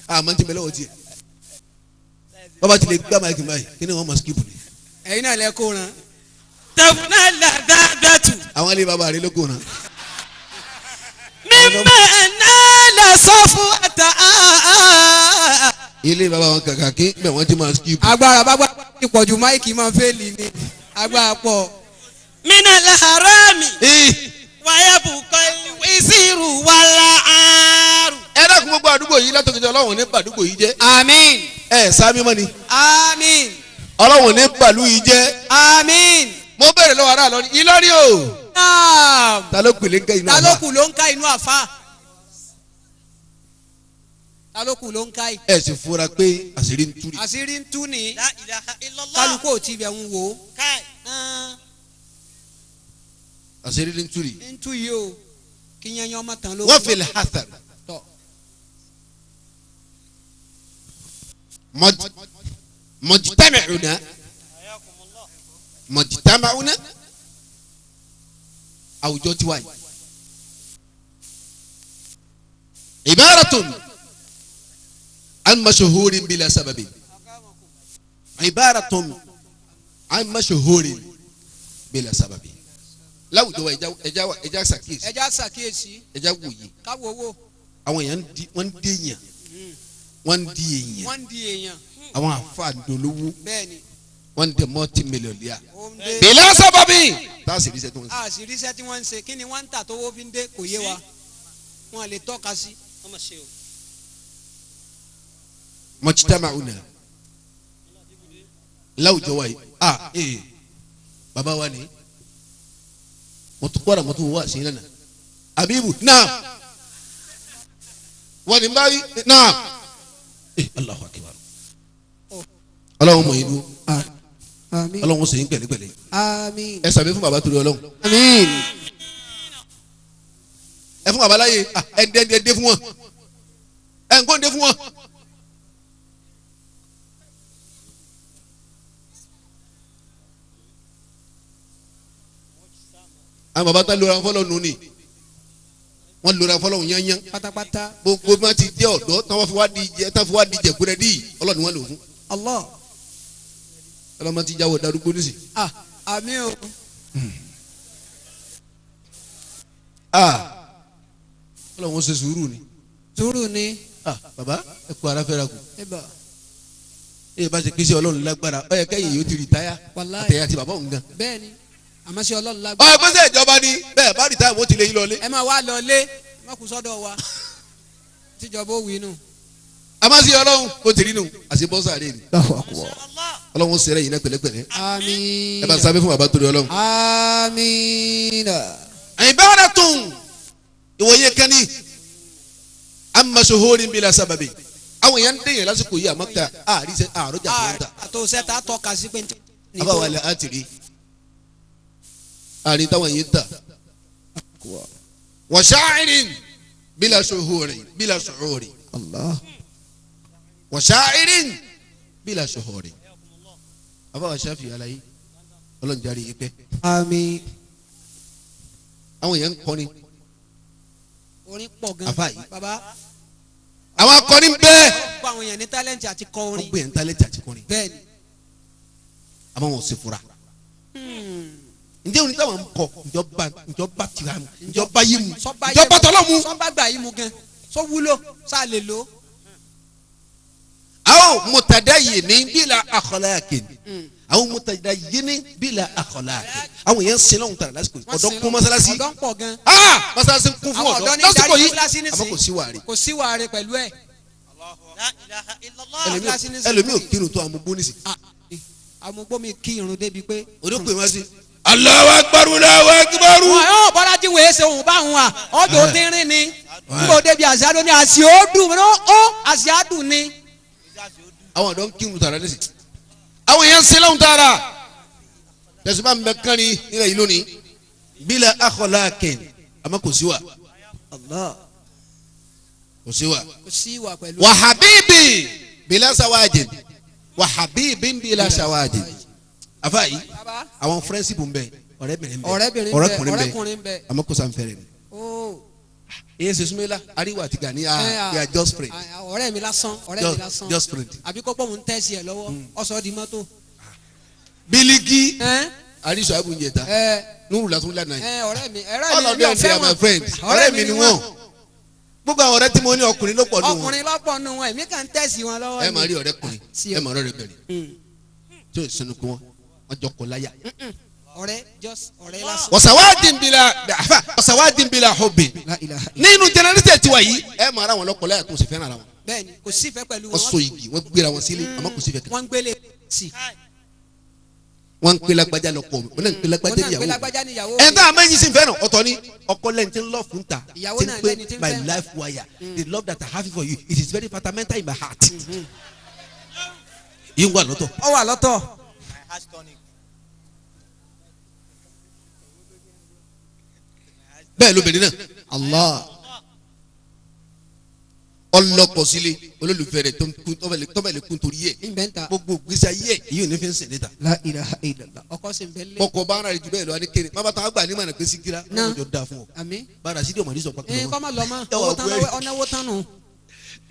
àmọ́ tí mẹlẹ́wọ̀ tiẹ̀ bàbá ti lè gbá máa kìlọ̀ báyìí kí ni wọ́n mọ̀ skip ni. Ẹ̀yin náà lẹ kó ran. Tafuna ladadatu Àwọn ilé bàbá rẹ ló kó náà. mimman nala safwata. Ilé bàbá wọn kàkà kí bẹ́ẹ̀ wọ́n ti máa skip. Agbára bá gbá ti pọ̀ ju máìkì máa ń fẹ́ẹ̀lì ni. Agbára pọ̀. Minal harami. Ee, Wayabukọ isiru walaru. ẹ dákun gbogbo àdúgbò yìí látọkìtì Ọlọ́run ní bàdúgbò yìí jẹ́. Àmín. Ẹ sámi mọ́ ni Àmín. Ọlọ́run ní bàlú yìí jẹ́. Àmín. Mo bẹ̀rẹ̀ lọ́wọ́ ará lọ́ni Ìlọrin o. Naam. Ta ló pèlè ń kẹ́ inú Ta ló àbá? kù ló ń ká inú àfa? Ta ló kù ló ń ká yìí? Ẹ sì fura pé àṣírí ń tú ni. Àṣírí ń tú ni. La ilaha illallah. Kálukú ò ti bẹ̀ ń wò ó. Kai. Àṣírí ń tú ni. Ń tú yìí o. Kí yẹn yan ọmọ tán ló. Wọ́n fi lè hathar. Tọ̀. Mọ̀jítàmẹ̀ọ́nà mọ̀jítàmẹ̀ọ́nà àwùjọ tiwa yìí. Ibaratun an mashuhurin bila sababi. Ibaratun an mashuhurin bila sababi. Láwùjọ wa ẹja ẹja ṣàkíyèsí Ẹja ṣàkíyèsí. ẹja wòye Káwo owó. àwọn èèyàn ń di wọ́n ń di èèyàn wọ́n ń di èèyàn Wọ́n ń di èèyàn. àwọn àfa dolówó Bẹ́ẹ̀ni. wọ́n ń dẹ mọ́tì mílíọ̀nìyà. Ó ń dé. Bìlá sábàbí. Tá a sì rí iṣẹ́ tó ń sè. Àṣírí iṣẹ́ tí wọ́n ń ṣe kí ni wọ́n ń tà tówó fi ń dé kò yé wa. Wọ́n lè tọ́ka sí. Ọmọ ṣe o. Mọ̀títàmáwùnà láwùjọ wa yìí a ee bàbá wa ni mo tún kọ́ra mo tún wá sí lẹ́nà Abibu náà wọ́n ní báyìí náà Allahu akbar. Ọlọ́run mọ̀ yín dúró. Àmín. Ọlọ́run sì yín pẹ̀lẹ́pẹ̀lẹ́. Àmín. Ẹ sàbí fún bàbá torí Ọlọ́run. Àmín. Ẹ fún bàbá láyè, ẹ dé ẹ dé fún wọn, ẹ ń kó dé fún wọn. Àwọn bàbá tá lóra fọlọ́ nù ni wọ́n lóra fọlọ́ yányán Pátápátá. gbogbo bí wọ́n ti jẹ́ ọ̀dọ́ táwọn fi wá di jẹ táwọn fi wá di jẹ̀kúrẹ́ dì Ọlọ́run ni wọ́n lò fún. Allah. Ọlọ́mọ ti jáwọ́ darúgbó nísì. Ah, àmín o. Ọlọ́run ṣe sùúrù ni. Sùúrù ni. Bàbá ẹ kú ara fẹ́ra kù. Eba. Ẹ bá ṣe pèsè Ọlọ́run lágbára ó yẹ kẹ́yìn yóò ti rìtáyà. Wàláhì. Àtẹ̀yà àti bàbá òun gan. Bẹ́ẹ̀ni, àmọ́ ṣé Ọlọ́run lágbára. Ọ pèsè ìjọba ni bẹ́ẹ̀ bá rìtáyà wọ́n ti lè yín lọlé. Ẹ máa wá lọ lé, ẹ má kú sọ́dọ̀ wa. Tíjọba ó wí nù. A máa ṣe Ọlọ́run kó tèrí nù àti bọ́sà rẹ̀ ni. Ọlọ́run ṣẹlẹ̀ yìí náà pẹ̀lẹ́pẹ̀lẹ́. Àmín. Ẹ bá sábẹ́ fún bàbá torí Ọlọ́run. Àmín. Ìbára tún ìwòye kan ní amasuhori bila sábàbí àwọn èèyàn ń dèyàn lásìkò yìí àmọ́ ká àríṣe àròjà tó ń ta Àtòsẹ́ ta tọ́ka sí pé. abáwalẹ̀ àtìrí àrí táwọn yìí ń ta wọ́ṣáìrìn bila suhuri bila suhuri wọ́ṣáìrìn bila suhuri abáwa ṣáfì aláyé ọlọ́njarí yìí pẹ́ Àmín. àwọn èèyàn ń kọrin Orin pọ̀ gan. Àfáà yìí. Bàbá. Àwọn akọrin bẹ́ẹ̀ Kó àwọn èèyàn ní tálẹ́ǹtì àti kọ wọ́n orin. gbé yẹn tálẹ́tì àti kọrin Bẹ́ẹ̀ni. àmọ́ wọn ò sì fura. Ǹjẹ́ òní táwọn ń kọ ìjọba ìjọba tìra mu ìjọba yìí mu ìjọba tọ́lọ́ mu. Sọ́ba gbà yìí mu gan. Sọ wúlò sá lè lò. Àwọn mutadayyini bila akhlaqin àwọn mutadayyini bila akhlaqin àwọn yẹn ń sin lọ́hùn tààrà lásìkò yìí ọ̀dọ́ kún mọ́sálásí. Ọ̀dọ́ ń pọ̀ gan. Mọ́sálásí kún fún Àwọn ọ̀dọ́ ọ̀dọ́ ní lásìkò darí yìí mọ́sálásí nísìnyí. àmọ́ kò sí wàrí. Kò sí wàre pẹ̀lú ẹ̀. Ẹlòmíì ò kírun tó àmúgbó nísì. Àmúgbó mi kí irun débi pé. Onípe wá sí. Allahu akbar Allahu akbar. Wọ́n yóò Bọ́lájí wèé ṣe òun bá òun à ọjọ́ tínrín ni. Níbo débi àṣà ló ní àṣì ó dùn ó àṣì á dùn ni. Àwọn ọ̀dọ́ ń kírun tààrà nísì. Àwọn èèyàn ń sin lọ́hùn tààrà. Tẹ̀síbá ń bẹ kánrin nílẹ̀ yìí lónìí. Bila akhlaqin àmọ́ kò sí wa. Kò sí wa. Kò sí ìwà pẹ̀lú. Wa habibi bila sawajin wa habibi bila sawajin. Afa yìí Bàbá. àwọn friendship ń bẹ ọ̀rẹ́bìnrin ń bẹ Ọ̀rẹ́bìnrin ń bẹ, ọ̀rẹ́kùnrin ń bẹ ọ̀rẹ́kùnrin ń bẹ. àmọ́ kò sanfẹrẹ ni. Ó. Iye ṣe súnmọ́lá ariwo àti Gani ah we are just friend. Ọ̀rẹ́ mi lásán ọ̀rẹ́ mi lásán. Just friend. Àbí kó pọ̀ ń tẹ̀sí ẹ̀ lọ́wọ́ ọ̀sọ́ di mọ́tò. Biliki Ẹ́n arisu abunjeta ẹ nuru lasun lana yìí. ẹ ọ̀rẹ́ mi ọ̀rẹ́ All mi of mi ò them they fẹ́ are my wọn. friends. Ọ̀rẹ́ mi ni wọ́n. Gbogbo àwọn ọ̀rẹ́ tí mo ní ọkùnrin ló pọ̀ nù wọn. Ọkùnrin lọ́pọ̀ nù wọn èmi kàn ń tẹ̀sí wọn lọ́wọ́ Ẹ ni. máa rí ọ̀rẹ́kùnrin Sí ẹ máa rí ọ̀rẹ́bìnrin tí o sinu kú wọn wọn jọ kọ láyà. Ọ̀rẹ́ just ọ̀rẹ́ lásán. Wasawadin bila wasawadin bila hubbi. La ilaha Nínú jẹnẹrétẹ̀ tiwa yìí ẹ máa ra wọn lọ́kọ láyà tó sì fẹ́ràn ara wọn. Bẹ́ẹ̀ni kò sífẹ́ pẹ̀lú Wọ́n so igi wọ́n gbéra wọn sílé àmọ́ kò sífẹ́ kan. Wọ́n ń gbélé sí. Wọ́n ń pè lágbájá lọ́kọ mi wọ́n náà ń pè lágbájá Wọ́n náà ń pè níyàwó mi. lágbájá níyàwó Ẹ mi. tá a máa ń yí sí fẹ́ràn ọ̀tọ̀ ni ọkọ lẹ́ni tí ń lọ fún ta Ìyàwó tí ń náà pè lẹ́ni tí ń my fẹ́. life wire the love that I have for you it is very fundamental in my heart. Yìí ń wà lọ́tọ̀. Ó wà lọ́tọ̀. Bẹ́ẹ̀ lóbìnrin náà. Allah. Ọlọ́pọ̀ sílé olólùfẹ́ rẹ̀ tọ́bẹ̀lẹ̀ kún torí ẹ̀ Ìbẹ́ńtà. gbogbo gbèsè ayé ẹ̀ èyí ò ní fi ń sìn níta. La ilaha illallah. Ọkọ sì ń bẹ lé. Kọkọ bára rẹ jù bẹ́ẹ̀ lọ ní kéré má bá tán àgbà ní mànà pé síkírá Náà. ọmọ jọ da fún ọ Àmín. bára sídìí ọmọdé sọ pàtó Ẹ kọ́ lọ́wọ́. mọ̀ lọ mọ́. Ẹ wà Owó tán wẹ́rì. lọ́wọ́ ọ̀nàwó tán nù.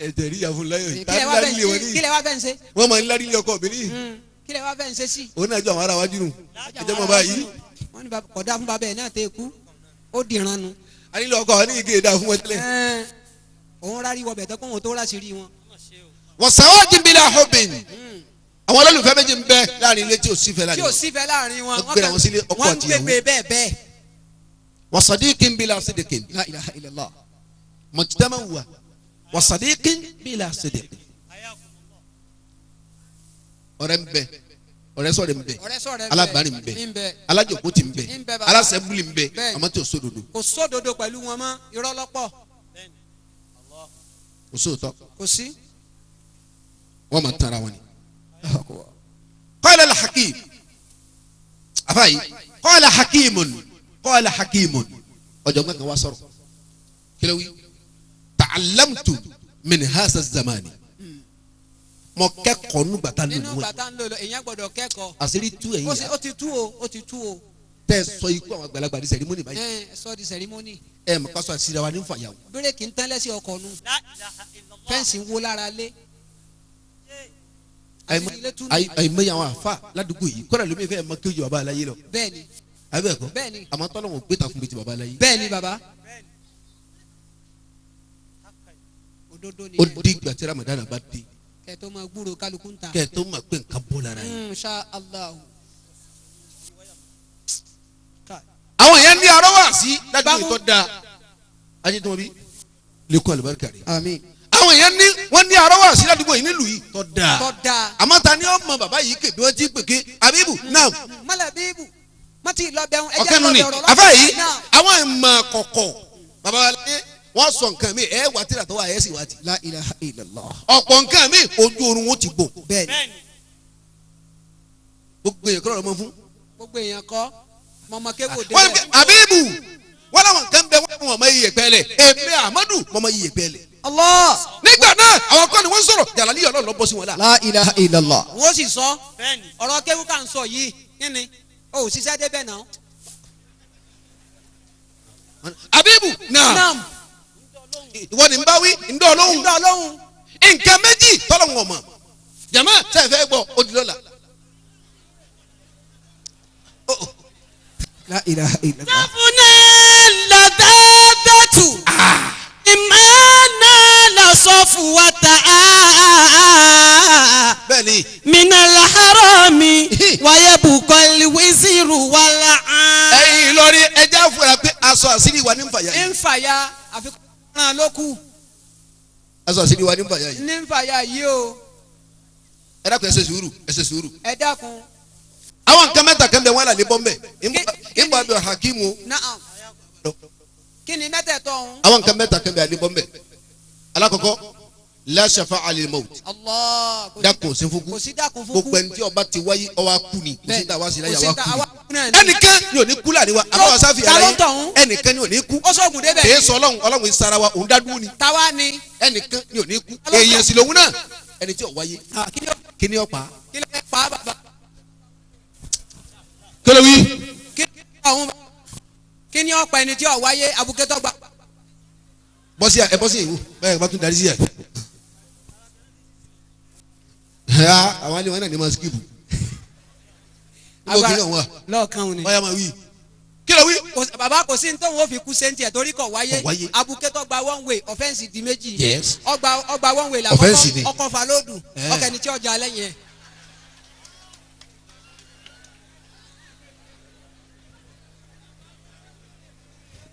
Ẹ̀jẹ̀ rí ìyàwó láyọ̀ yìí Kí lẹ wá tá bẹ́ẹ̀ ń lé wọn ń ṣe? ní Kí lẹ wá bẹ́ẹ̀ ń ṣe? wọ́n máa ń lárí ilé ọkọ mi ní. Kí lẹ wá bẹ́ẹ̀ ń ṣe sí? Òun náà jọ àwọn ará wájú nù ẹjẹ mọ báyìí. Wọ́n ní kọ̀dá fún bàbá ẹ̀ náà tẹ́ kú. Ó dìran nu. Anílé ọkọ àwọn ní ike ìdá fún wọn tẹ́lẹ̀. Ẹ́n, Òun rárí wọbẹ̀ tó kóhun tó ráṣìírí wọn. Wọ́n bí la hobin àwọn olólùfẹ́ méjì ń bẹ láàrin ilé tí ò sí fẹ́ Tí láàrin ò wọn. sífẹ́ láàrin wọn. Wọ́n gbéra wọn sílé ọkọ Wọ́n ń àti ìyàwó. gbégbé bẹ́ẹ̀ bẹ́ẹ̀. Wọ́n sadiqin bila sidiqin. La ilaha illallah. Mọ̀títàmá wà wọ́n sadiqin bila sidiqin. Ọ̀rẹ́ ń bẹ ọ̀rẹ́ sọ̀rẹ́ ń bẹ Ọ̀rẹ́ sọ̀rẹ́ ń bẹ. alábàárìn ń bẹ Ń bẹ. alájòkó ti ń bẹ Ń bẹ bàbá. alásẹ̀bùlì ń bẹ Bẹ́ẹ̀. àmọ́ tí ò sódodo Kò sódodo pẹ̀lú wọn mọ́ irọ́ lọ́pọ̀. kò sóòótọ́ Kò sí. wọ́n máa ń tanra wọn ni. Qala al-hakim afayi qala hakimun qala hakimun ọ̀jọ̀gbọ́n kan wá sọ̀rọ̀ kílẹ̀ wí ta'allamtu min hasa zamani mo kẹ́kọ̀ọ́ nígbà tá Nínú lónìí wẹ̀ bàtà ń lò lọ, èèyàn gbọ́dọ̀ kẹ́kọ̀ọ́. Àṣírí tú ẹ̀yìn yá Ó ti tú o, ó ti tú o. Tẹ́ ẹ sọ ikú àwọn àgbàlagbà ní ceremony báyìí. Ẹ sọ di ceremony. Ẹ mọ̀ ká sọ àṣírí wa ní fàyàwó. Bírèkì ń tán lẹ́sẹ̀ ọkọ̀ nu. Fẹ́ǹsì ń wó lára lé. Àṣírí ilé tú nù. Àìmọye àwọn àfa ládùúgbò yìí kọ́ra lómi fẹ́ mọ kí ó ju bàbá aláyé lọ. Bẹ́ẹ̀ni. Abẹ́ ẹ̀kọ́. Bẹ́ẹ̀ni. Àmọ́ tọ́lọ́wọ̀n gbé ta fún mi ti bàbá aláyé. Bẹ́ẹ̀ni bàbá. Òdodo ni. Ó di ìgbà tí Ramadan bá dé. Kẹ́ tó máa gbúrò kálukú ń ta. Kẹ́ ẹ tó mọ̀ pé nǹkan bọ́ lára yìí. Insha Allah. Àwọn èèyàn ní arọ́ wà sí ládùúgbò yìí tó dáa ajé tó wọn bí lẹ́kọ̀ọ́ àlùbáríkà rẹ̀. Àmín. Àwọn èèyàn ní wọ́n ní arọ́ wà sí ládùúgbò yìí nílùú yìí tó dáa. Tọ́ da. Àmọ́ ta ni ó mọ bàbá yìí kè bí wọ́n ti pè ké Abibu náà. Mọ́lẹ̀ bíbù. Má ti lọ bẹ̀rù. Ọ̀kẹ́ nu ni àfa yìí àwọn ìmọ̀ kọ̀kọ̀ bàbá wa lé wọ́n sọ nǹkan mi ẹ̀ wà tíra tó wà ẹ̀ sì wà tì. La ilaha illallah. Ọ̀pọ̀ nǹkan mi ojú oorun wọn ti gbò. Bẹ́ẹ̀ni. Gbogbo èèyàn kọ́ lọ́mọ fún. Gbogbo èèyàn kọ́. Mọ̀mọ́ kéwò dé. Wọ́n ní Abibu wọ́n làwọn nǹkan bẹ wọ́n mọ̀ iye pẹ́lẹ̀ èmi Amadu mọ̀ mọ̀ iye pẹ́lẹ̀. Allah. Nígbà náà àwọn kọ́ni wọ́n sọ̀rọ̀ Jàlálí Ọlọ́run ló bọ́ sí wọn la. La ilaha illallah. Wọ́n sì sọ. Ọ̀rọ̀ kéwù kà ń sọ yìí. Kí ni? O ò ṣiṣẹ́ débẹ̀ náà. Abibu náà Naam. ìwọ ni n bá wí ndọ́ lóhùn. Ndọ́ lóhùn. Nǹkan méjì tọ́lọ̀ wọn mọ̀ jama sẹ́fẹ̀ gbọ́ ó di lọ́la. La ilaha illallah. Tafuna ladadatu imana lasọfuwata Bẹ́ẹ̀ni. minal harami wayebukọli wisiru wala. Ẹ̀yin Ìlọrin ẹja fúnra pé aṣọ àṣírí wa ní nfàyà yìí. Ń fàya àfikún náà ló kù. Aṣọ àṣírí wa ní nfàyà yìí. Ní ń fàya yìí o. Ẹ dákun, ẹ ṣe sùúrù, ẹ ṣe sùúrù. Ẹ dákun. Àwọn nǹkan mẹ́ta kan bẹ wọn là lè bọ́ mbẹ́ nbọ abẹ́ hakimu. Naam. Kí ni mẹ́tẹ̀ẹ̀tọ̀ ọ̀hún? Àwọn nǹkan mẹ́ta kan bẹ àlè bọ́ mbẹ́. Alákọ̀ọ́kọ́, la shafa'a lil maut. Allah. Dákun sí fún kú. Kò sí dákun fún kú. Gbogbo ẹni tí ó bá ti wáyé ó wá kú ni, kò sí ta wá sí láyé Kò sí àwa ta kú àwa ni. kú náà ni. Ẹnìkan ni ò ní kú láàrin wa àbáwá sáfì Ta ló àlàyé ń tọ̀hún? ẹnìkan ni ò ní kú. Ó sọ̀gùn débẹ̀. Kèé sọ Ọlọ́run, Ọlọ́run ìsara wa òun dádúró ni. Táwa ni. Ẹnìkan ni ò ní kú, èèyàn sì lòun náà, ẹni tí ò wáyé Kí ni ó kí ni ó pa. kí ló fẹ́ pa á bàbá? Kí ló wí. Kí ni ọ̀hún? Kí ni ọ̀pọ̀ ẹni tí ò wáyé abukẹ́tọ̀ gba? Bọ́sí ẹ, bọ́sí ìwò bẹ́ẹ̀ bá tún darí sí ẹ. Ẹ àwọn alẹ́ wọn náà ní ma skip. Níbo kí ni ọ̀hún wa? Lọ́ọ̀kan òní. Ọ̀ya máa wí. Kí ló wí? Bàbá, kò sí ní tóun ó fi kú sẹ́ńtì ẹ̀ torí kò wáyé. Kò wáyé. Abukẹ́tọ̀ gba one way, offence di méjì. Yes. Ọgbà one way Offence ni. làkọ́kọ́, ọkọ̀ falódù Eh. ọkẹ́ni tí ọjà lẹ́yìn ẹ̀.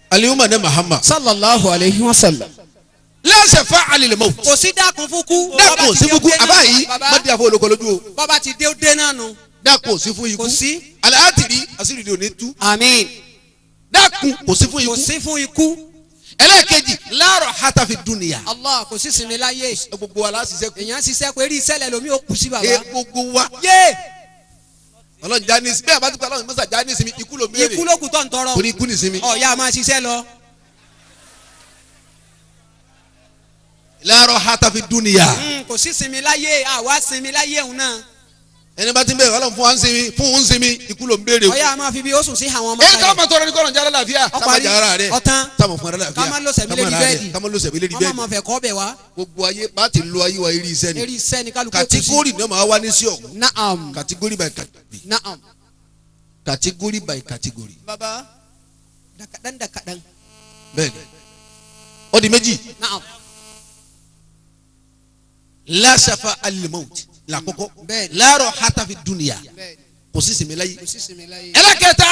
Alihuma ne Mahama. Sallallahu alayhi wa sallam. La shafa'a lil maut. Kò sí dákun fún kú. Dákun sí fún kú àbáyé má di àfọ olóko lójú o. Bọ́ba ti dé ó dé náà nu. Dákun sí fún ikú. Kò sí. Aláàtìrí àṣírí ni ò ní tú. Àmín. Dákun kò sí fún Kò ikú. sí fún ikú. Ẹlẹ́ẹ̀kejì, la rahata fi dunya. Allah, kò sí sinmi láyé. Gbogbo wa la ṣiṣẹ́ kú. Èèyàn ṣiṣẹ́ pé eré iṣẹ́ lẹ lomi ó kú sí bàbá. E gbogbo wa. Yé. Ọlọ́run já ní sinmi bẹ́ẹ̀ bá ti pa Ọlọ́run mọ́sá já ní sinmi, ikú ló béèrè. Ikú ló kù tó ń tọrọ. Torí ikú ní sinmi. Ọ̀ya máa ṣiṣẹ́ lọ. La rahata fi dunya. Kò sí sinmi láyé, àwa sinmi láyé òun náà. Ẹni bá ti ń bẹ̀rẹ̀ Ọlọ́run fún wa ń sinmi, fún un sinmi, ikú ló ń béèrè. Ọ̀ya máa fi bí ó sùn sí àwọn ọmọ Ẹ ká máa tọrọ ní kọ́nà jára láàfíà. Ọparí. Ká máa jára rẹ̀. Ọ̀tán. Táwọn fún ara láàfíà. Ká máa lọ sẹ̀mí lérí bẹ́ẹ̀dì. Ká máa lọ sẹ̀mí lérí Wọ́n bẹ́ẹ̀dì. máa fẹ́ kọ́ bẹ̀ wá. Gbogbo ayé bá ti lo ayé wa eré iṣẹ́ ni. Eré iṣẹ́ ni kálukú ó kù sí. Category náà máa wá ní sí ọ̀hún. Naam. Category by category. Naam. Category by category. Baba dakadan dakadan. Bẹ́ẹ̀ni. Ó di méjì. Naam. La shafa'a lil maut làkọ́kọ́. Bẹ́ẹ̀ni. La rahata fi dunya. Bẹ́ẹ̀ni. Kò sí sinmi láyé. Kò sí sinmi láyé. Ẹlẹ́kẹta,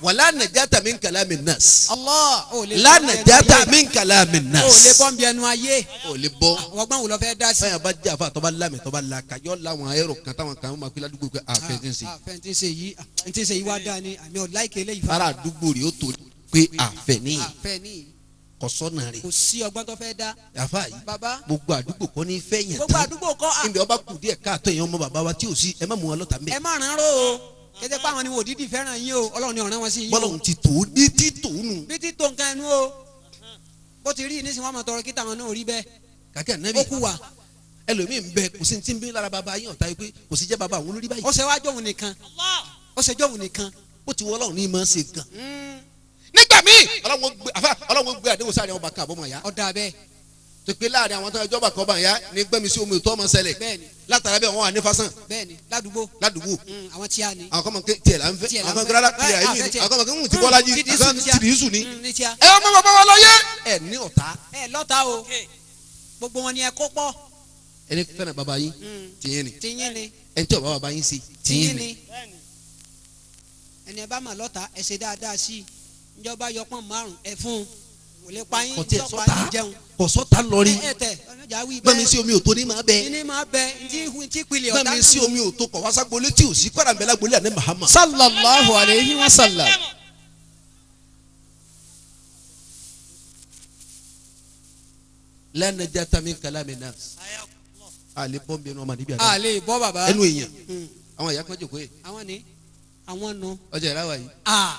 wala najata min kalami nas. Allah ò lè La bọ́ bí ẹnu najata ayé. min kalami nas. Ò lè bọ́ bí ẹnu ayé. Ò lè bọ́. Ọgbọ́n wo lọ fẹ́ dá sí? Báyà bá jẹ́ àfa tọ́ba lámì tọ́ba laka yọ láwọn ayẹ̀rọ kan táwọn kan máa fi ládùúgbò pé àfẹ́ ti ń ṣe. Àfẹ́ tí ń ṣe yìí, tí ń ṣe yìí wá dáa ni àmì ọ̀ láìké eléyìí fa. Ara àdúgbò rẹ̀ ó tó pé àfẹ́ ní. Àfẹ́ ní. Kò sọ́nà rẹ̀. Kò sí ọgbọ́n tó fẹ́ dá. Àfa yìí, Bàbá. gbogbo àdúgbò kọ́ ní fẹ́ yàn Gbogbo tán. àdúgbò kọ́ à. Níbi ọba kù díẹ̀ káàtó, èèyàn ọmọ bàbá wa tí ò sí, ẹ má mú wọn lọ́tà mbẹ́. Ẹ má ràn án ró o. Kété pé àwọn ni wò dídì fẹ́ràn yín o, Ọlọ́run ni ọ̀ràn wọn sí yín o. Bọ́lá òun ti tó ní tí tòun nù. Bí ti tó nǹkan ẹnu o, bó ti rí nísìnyí, wọn máa tọrọ kí táwọn náà rí bẹ́ẹ̀. Kàkẹ́ ànábì. Ó kú wa. Ẹlòmíì ń bẹ, kò sí ti ń bí lára bàbá yín ọ̀tá yìí pé kò sí jẹ́ bàbá àwọn olórí báyìí. Ó ṣe wá jóun nìkan, ó ṣe jóun nìkan. Ó ti wọ Ọlọ́run ní ìmọ̀ ṣe nǹkan. Nígbà míì, Ọlọ́run ó gbé àfa, Ọlọ́run ó gbé àdéhùn sáré ọba kan àbọ̀mọ̀ ya. Ọ̀dà bẹ́ẹ̀. Tó pé láàrin àwọn tó ẹjọ́ bá kọ́ bá ya ní gbẹ́mi sí omi ìtọ́ ọmọ ṣẹlẹ̀. Bẹ́ẹ̀ni. Látara bẹ́ẹ̀, wọ́n wà ní fásán. Bẹ́ẹ̀ni, ládùúgbò. Ládùúgbò. Àwọn tí a ní. Àwọn kọ́mọ ké tiẹ̀ là ń fẹ́. Tiẹ̀ là ń Àwọn fẹ́. kan rárá, tiẹ̀ Ẹ, àyè àfẹ́ tiẹ̀. àwọn kọ́mọ ké ń ti Bọ́lájí. Ti Àwọn kan Dìísù ní tíá. ti Dìísù ní. Ní tíá. Ẹ ọmọ bàbá wa lọ yé ẹ ní ọ̀tá. Ẹ lọ́ta o, gbogbo wọn ni ẹ kó pọ̀. Ẹni fẹ́ràn bàbá yín, tìyín ni. Tiyín ni. Ẹni tí ọba bàbá yín sí, tiyín ni. Ẹni ẹ bá mà lọ́ta, ẹ ṣe dáadáa sí i. Njọba yọpọ̀n márùn ẹ fún un, kò lè pa yín. Kò tiẹ̀ Njọba sọ́ta. yín jẹun. Kò sọ́ta lọ́rí. Ẹ tẹ ọjà wí. Gbẹ́mi sí omi òtó ní máa bẹ. Ní máa bẹ ntí ntí pilẹ̀ ọ̀tá. Gbẹ́mi sí omi òtó kọ̀ wáṣágbólé tí ò sí kọ́ra nbẹ lágbólé àná Mahama. Sallallahu alayhi wa sallam. La najata min kalami nas. Ale bọ́m̀bì ẹnu ọmọ níbi àná. A lè bọ́, bàbá. Ẹnu èèyàn. Àwọn ìyá kan jòkó yẹ. Àwọn ni àwọn nu. Ọjà ìlà wa yìí. Aa,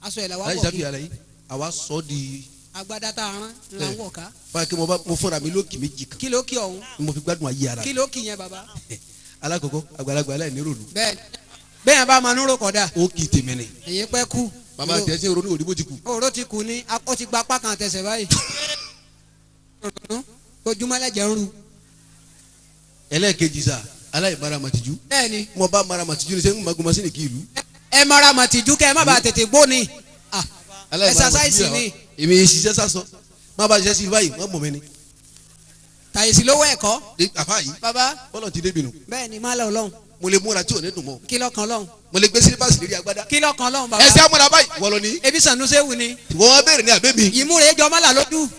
aṣọ ẹ̀ la wà Aláìsí wọ̀ sáfì kí. yàrá yìí. Àwa sọ di. Agbada tá a rán ńlá ń wọ̀ ká. Báyìí kí mo bá mo fúnra mi lókì méjì kan. Kí ló kí ọ̀hún? Ni mo fi gbádùn ayé ara. Kí ló kí yẹn, bàbá? Alákọ̀ọ́kọ́, àgbàlagbà aláìní ròlù. Bẹ́ẹ̀ bẹ́ẹ̀ yẹn bá máa núrò kọ̀dà. Ó kì í tèmi ni. Èyí pẹ́ kú. Bàbá tẹ̀ sí ronú òdìbò ti kù. Òró ti kù ni, ó ti gba apá kan tẹsẹ̀ báyìí. Ojúmọ́ lẹ́jẹ̀ ń ru. Ẹlẹ́ẹ̀kejì sà, aláìbára màtìjú. Bẹ́ẹ̀ni. Mo bá mara màtìjú ni sẹ́yìn magun masini kì í lu. Ẹ mara màtìjú kẹ́ ẹ má bàa tètè gbó ni. Ah, Aláìbára exercise màtìjú ni. làwa. Èmi ṣiṣẹ́ sásọ. Má bá ṣiṣẹ́ sí báyìí, wọ́n mọ̀ mí ni. Tàyèsí lówó ẹ̀kọ́. Àfa yìí. Bàbá. Bọ́lọ̀ ti débi nù. Bẹ́ẹ̀ni, má lọ lọ́hùn. Mo lè múra tí ò ní dùn mọ́. Kí lọ́kàn lọ́hùn? Mo lè gbé sílípàsì lérí agbádá. Kí lọ́kàn lọ́hùn, bàbá? Ẹsẹ̀ amúra báyìí wọ́lọ́ ni. Ebi sànúsẹ́wù ni. Wọ́n wá béèrè ní àbẹ́ mi. Ìmúre jọmọ́ là lójú.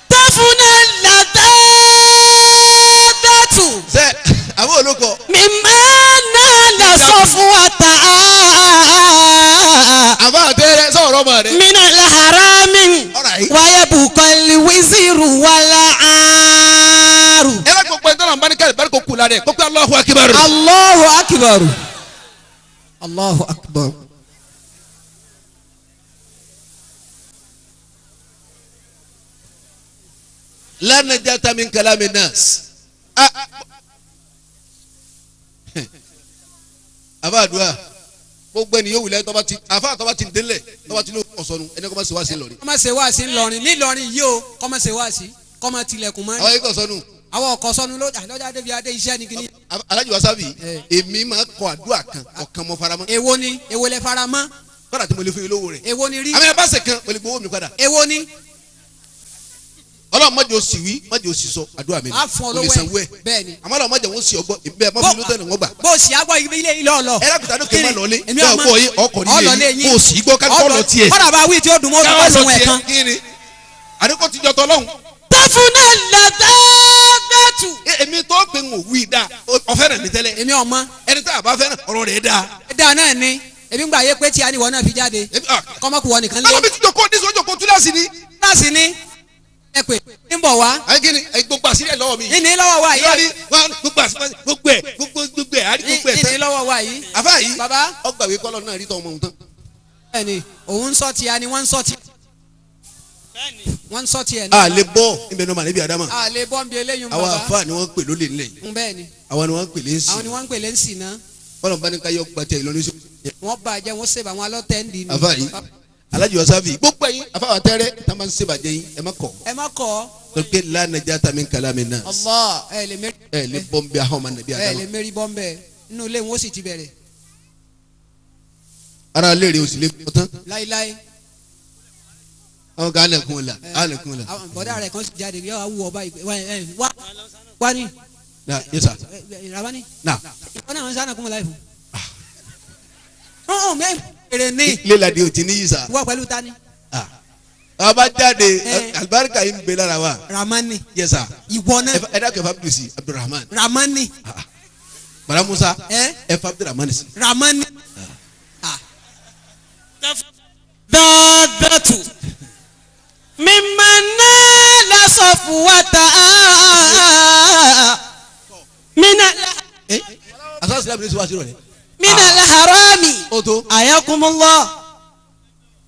Tafuna ladadatu. Sẹ́ àwọn olóko. Mimma nala safwata. Àbá àtẹ́rẹ́ sọ̀rọ̀ ọmọ rẹ. Min alharami. Alright. Wayabuka alwiziru wala aru. Ẹ bá gbogbo ẹni tọ́lọ̀ ń bá ní kẹ́lẹ́ bá ní kó kú la rẹ̀ kó pé Allahu Akbar. Allahu akbar. Allahu akbar. La najata min kalami nas. Ah, àbá àdúrà, gbogbo ẹni yóò wulẹ̀ tọ́ba ti àfa tọ́ba ti délẹ̀ tọ́ba ti ló ọ̀sọ́nu ẹni kọ́ bá ṣe wá sí lọ́rí. Kọ́mọ ṣe wáàsí ńlọrin nílọrin yìí o, kọ́mọ ṣe wáàsí, kọ́mọ tilẹ̀kùn mọ́. Àwọn yìí kọ̀ sọ́nu. Àwọn ọkọ̀ sọnù lọ́jà débi adé iṣẹ́ ni kìíní. Alhaji Wasabi, èmi máa kọ àdúrà kan ọ̀kan mọ́ faramọ́. Èwo ni? Èwo lẹ fara mọ́? Kọ́dà tí mo lè fún yín lówó rẹ̀. Èwo ni rí? Àmì ẹ̀ bá ṣe kan mo lè gbowó mi padà. Èwo ni? Ọlọ́run má jẹ́ o sì wí, má jẹ́ o sì sọ, àdúrà mi ni. A fún ọ Mo lè lówó sanwó ẹ. ẹ̀. Bẹ́ẹ̀ni. Àmọ́ Ọlọ́run má jẹ́ wọ́n sì ọgbọ́ ìbẹ́ mọ́ fún mi lótọ́ ni wọ́n gbà. Bó o sì agbọ́ ibi ilé ilé ọlọ. Ẹ lákùtà ní kò má lọlé. Èmi Bẹ́ẹ̀ ọmọ ọgbọ́ yín ọkọ̀ nílé yín kó o sì gbọ́ ká lọ tiẹ̀. Kọ́dà bá wí tí ó dùn mọ́, ó tún bá Ká lọ sùn ẹ̀ tiẹ̀ kan. kí ni? Àdínkù ti jọ tọ́lọ́hún. Tafuna ladadatu. Èmi tó pé ń wí dáa, ọ̀fẹ́ rẹ̀ mi tẹ́lẹ̀. Èmi ọmọ. Ẹni tó àbá fẹ́ràn ọ̀rọ̀ rẹ̀ dáa. Dáa náà ni. Èmi ń gbà yé pé tí a ní ìwọ náà fi jáde. Kọ́mọ́kù wọ nìkan lé. Báwo mi ti jòkó ní sọ́jọ́ túláàsì ni. Túláàsì ni. Ẹ pè ń bọ̀ wá. Ayé kí ni ẹ gbogbo àṣírí ẹ lọ́wọ́ mi. Ìní lọ́wọ́ wa Irọ́ yìí. ni wọn gbogbo àṣírí gbogbo ẹ gbogbo gbogbo ẹ àrí gbogbo ẹ Ìní tán. lọ́wọ́ wa yìí. Àfa yìí. Bàbá. Ọgbà wí kọ́lọ́ náà rí tọ́ ọmọ òun tán. Bẹ́ẹ̀ni, òun ń sọ tiẹ̀ ni wọ́n ń sọ tiẹ̀. Wọ́n ń sọ tiẹ̀ ní. A lè bọ́ ibẹ̀ náà mà níbi àdámà. A lè bọ́ nbí eléyìí Àwa bàbá. àfa ni wọ́n ń pè lólè nílẹ̀ yìí. Bẹ́ẹ̀ni. Àwa ni wọ́n ń pè lẹ́sìn. Àwọn ni wọ́n ń pè lẹ́sìn náà. Bọ́lá bá ní ká yọ gbàtẹ́ Ìlọrin sí. Wọ́n bàjẹ́, wọ́n ṣèbà àwọn alọ́tẹ̀ ń di ni. Àfa yìí, Alhaji Wasabi, gbogbo ẹ̀yin àfa wa tẹ́rẹ́ tá a máa ń ṣèbàjẹ́ yín, ẹ má kọ̀. Ẹ má kọ̀. Torí pé la najata min kalami nas. Allah, ẹ lè mérí. Ẹ lè bọ́ nbí ahọ́n ma nàbí Ẹ lè àdámà. mérí bọ́m̀bẹ́ nínú ilé wọn ó sì ti bẹ̀rẹ̀. Ara léèrè o sì lè bọ́ tán. Láíláí. Àwọn kan alẹ̀kùn la alẹ̀kùn la. Àwọn bọ̀dá rẹ̀ kan sì jáde yọ awú ọba ìgbẹ́ wá wá ní. Na yes sir. Rabani. Na. Ìwọ náà ń sáná kúmọ̀ láì fún. Ọ̀hún mẹ́ èrè ní. Lélàdí o ti ní yìí sà. Wọ́n pẹ̀lú tani. A bá jáde, alibarika yìí ń bẹ lára wa. Ramani. Yes sir. Ìwọ náà. Ẹ dákẹ́ fa Abdul si Abdulrahman. Ramani. Bala Musa. Ẹ fa Abdulrahman si. Ramani. Dadatu. ممن نال صفوة من Ẹ asọ́sọ́ ìlànà ìṣòwò àti ìrọ̀lẹ́. من الحرام Ó tó. حياكم الله.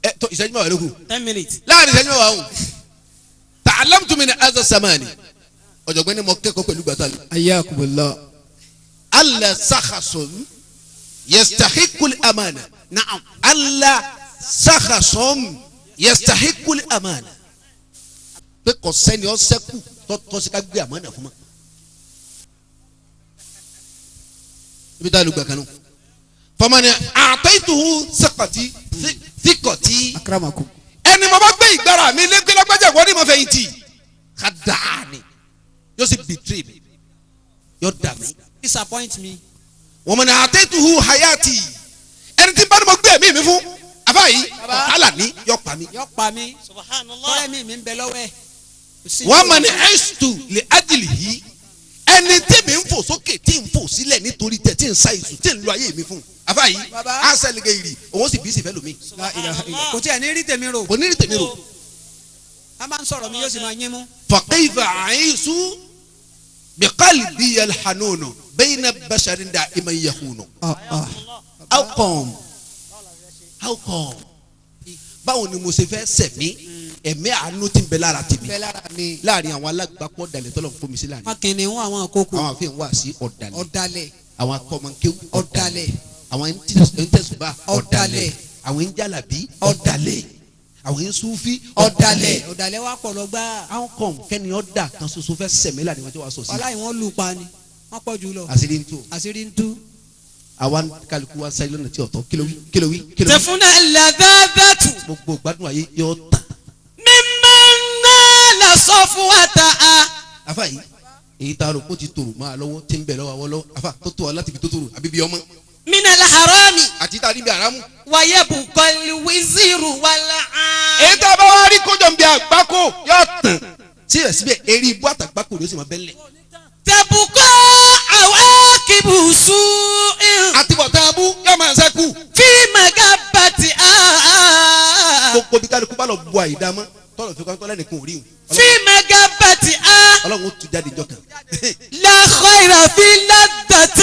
Ẹ tó ìṣẹ́jú mẹ́wàá ló kù. 10 minutes. Láàrin ìṣẹ́jú mẹ́wàá o. Ta'allamtu min hadha zamani. Ọ̀jọ̀gbọ́n ni mo kẹ́kọ̀ọ́ pẹ̀lú gbàtà lọ. Ayakumullah. Alla sakhasun yastahiqul amana. Naam. Alla sakhasun yastahiqul amana. Pé kò sẹ́ni ó ṣẹ́kù tọ́tọ́ sí ká gbé àmánà fún ma. Ibi tá a lù gbà kan nù. Famani a'taytuhu thiqati thiqati. Akramakum. Ẹni mo bá gbé ìgbára mi lé gbélágbájà wọ́n ní mo fẹ̀yìn tì. Ká dáa ni. Yóò sì betray mi. Yóò dà mí. Disappoint me. Wọ́n mọ̀ ní a'taytuhu hayati. Ẹni tí bá ní mo gbé ẹ̀mí mi fún. Àbá yìí ọ̀hálà ní yóò pa mí. Yọ pa mí. Subhanallah. Tọ́lẹ̀ mi mi ń bẹ lọ́wọ́ ẹ̀. Kò sí Wọ́n mọ̀ ní ẹ́sítù lè ájìlì yìí. Ẹni tí mi ń fò sókè tí ń fò sílẹ̀ nítorí tẹ̀ tí ń sa ìsù tí ń lo ayé mi fún. Àbá yìí Baba. á sẹ́lẹ̀gẹ̀ ìrì òun sì bí sì fẹ́ lómi. La ilaha illallah. Kò tí ẹ̀ ní rí tèmi rò. Kò ní rí tèmi rò. A máa ń sọ̀rọ̀ mi yóò sì máa yín mú. فكيف أعيش بقلبي الحنون بين بشر دائما يخون؟ How come? How come? Báwo ni mo ṣe fẹ́ sẹ̀mí ẹ̀mí àánú tí ń bẹ lára tèmi Bẹ́ẹ̀ lára mi. láàrin àwọn alágbàpọ̀ ọ̀dàlẹ̀ tọ́lọ̀ ń fún mi sí láàrin Wọn kìnìún àwọn àkókò. àwọn àfihàn wà sí ọ̀dàlẹ̀, Ọ̀dàlẹ̀. àwọn akọ́mọkéwú Ọ̀dàlẹ̀. àwọn ẹ̀ńtẹ̀sùbà ọ̀dàlẹ̀, Ọ̀dàlẹ̀. àwọn ẹ̀ńjàlábí ọ̀dàlẹ̀, àwọn ẹ̀ńsúfí Ọ̀dàlẹ̀. ọ̀dàlẹ̀. Ọ̀dàlẹ̀ wa pọ̀ lọ gbáà. How come kẹ́ni ọ̀dà kan ṣoṣo fẹ́ sẹ̀mí láàrin wọn tí wàá sọ sí? Wàláhì wọ́n lù pa ni. Wọ́n pọ̀ jù lọ. Àṣírí ń tó. Àṣírí ń tú. Àwa kálukú wa sáyé lọ́nà tí ọ̀tọ̀. Kí ló wí? Kí ló wí? Kí ló wí? تفنى اللذاذة Gbogbo gbádùn ayé yóò tàn. ممن نال صفوة Afa yìí èyí tá a rò kó ti tòrò máa lọ́wọ́ tí ń bẹ̀ lọ́wọ́ àwọn lọ́wọ́ afa tó tó ọ láti fi tó tòrò àbí bí ọmọ من الحرام àti tá a níbi àrámù. ويبقى الوزر والعار. Èyí tá a bá wá rí kójọ ń bí àgbákò yóò tàn. Síbẹ̀síbẹ̀ eré ibú àtàgbákò ló sì máa bẹ́lẹ̀. تبقى عواقب سوء Àti bọ̀tán abú yóò máa ṣẹ́kù. في مغبة Gbogbo bí kálukú bá lọ bu àyídámọ́ tọ́lọ̀ fi kọ́ lẹ́nìkan ò rí òun. في مغبة Ọlọ́run ó tu jáde jọ kan. لا خير في لذة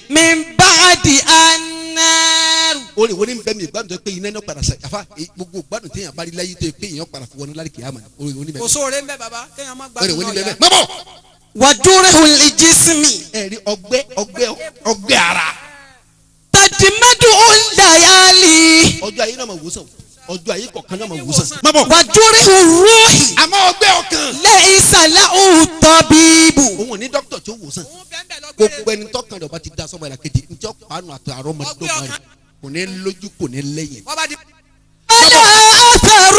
من بعد النار. Orí wo ni bẹ́ẹ̀ mi ìgbádùn tó pé iná náà padà sa àfa gbogbo ìgbádùn téèyàn bá rí láyé tó pé èèyàn padà fi wọnú lárí kìámà ni orí wo ni Kò bẹ́ẹ̀ sóore ń bẹ bàbá. Kéèyàn má orí gbádùn wo ni náà bẹ́ẹ̀ yá. bẹ́ẹ̀ mọ́bọ̀. وجرح الجسم Ẹ rí ọgbẹ́ ọgbẹ́ ọgbẹ́ ara. تجمد الليالي Ọjọ́ ayé náà máa wòsàn, ọjọ́ ayé kọ̀ọ̀kan náà máa wòsàn. Mọ́bọ̀. وجرح الروح Àmọ́ ọgbẹ́ ọkàn. ليس له طبيب. Òun ò ní dókítà tí ó wòsàn. Òun bẹ́ẹ̀ bẹ́ẹ̀ lọ gbére. Gbogbo ẹni tọkàn rẹ̀ ọba ti da sọ́mọ ìlàkejì ntí ọ̀pánu àti àrọ́mọdọ́mọ rẹ̀ kò ní lójú kò ní lẹ́yìn. Wọ́n bá di. ولا أثر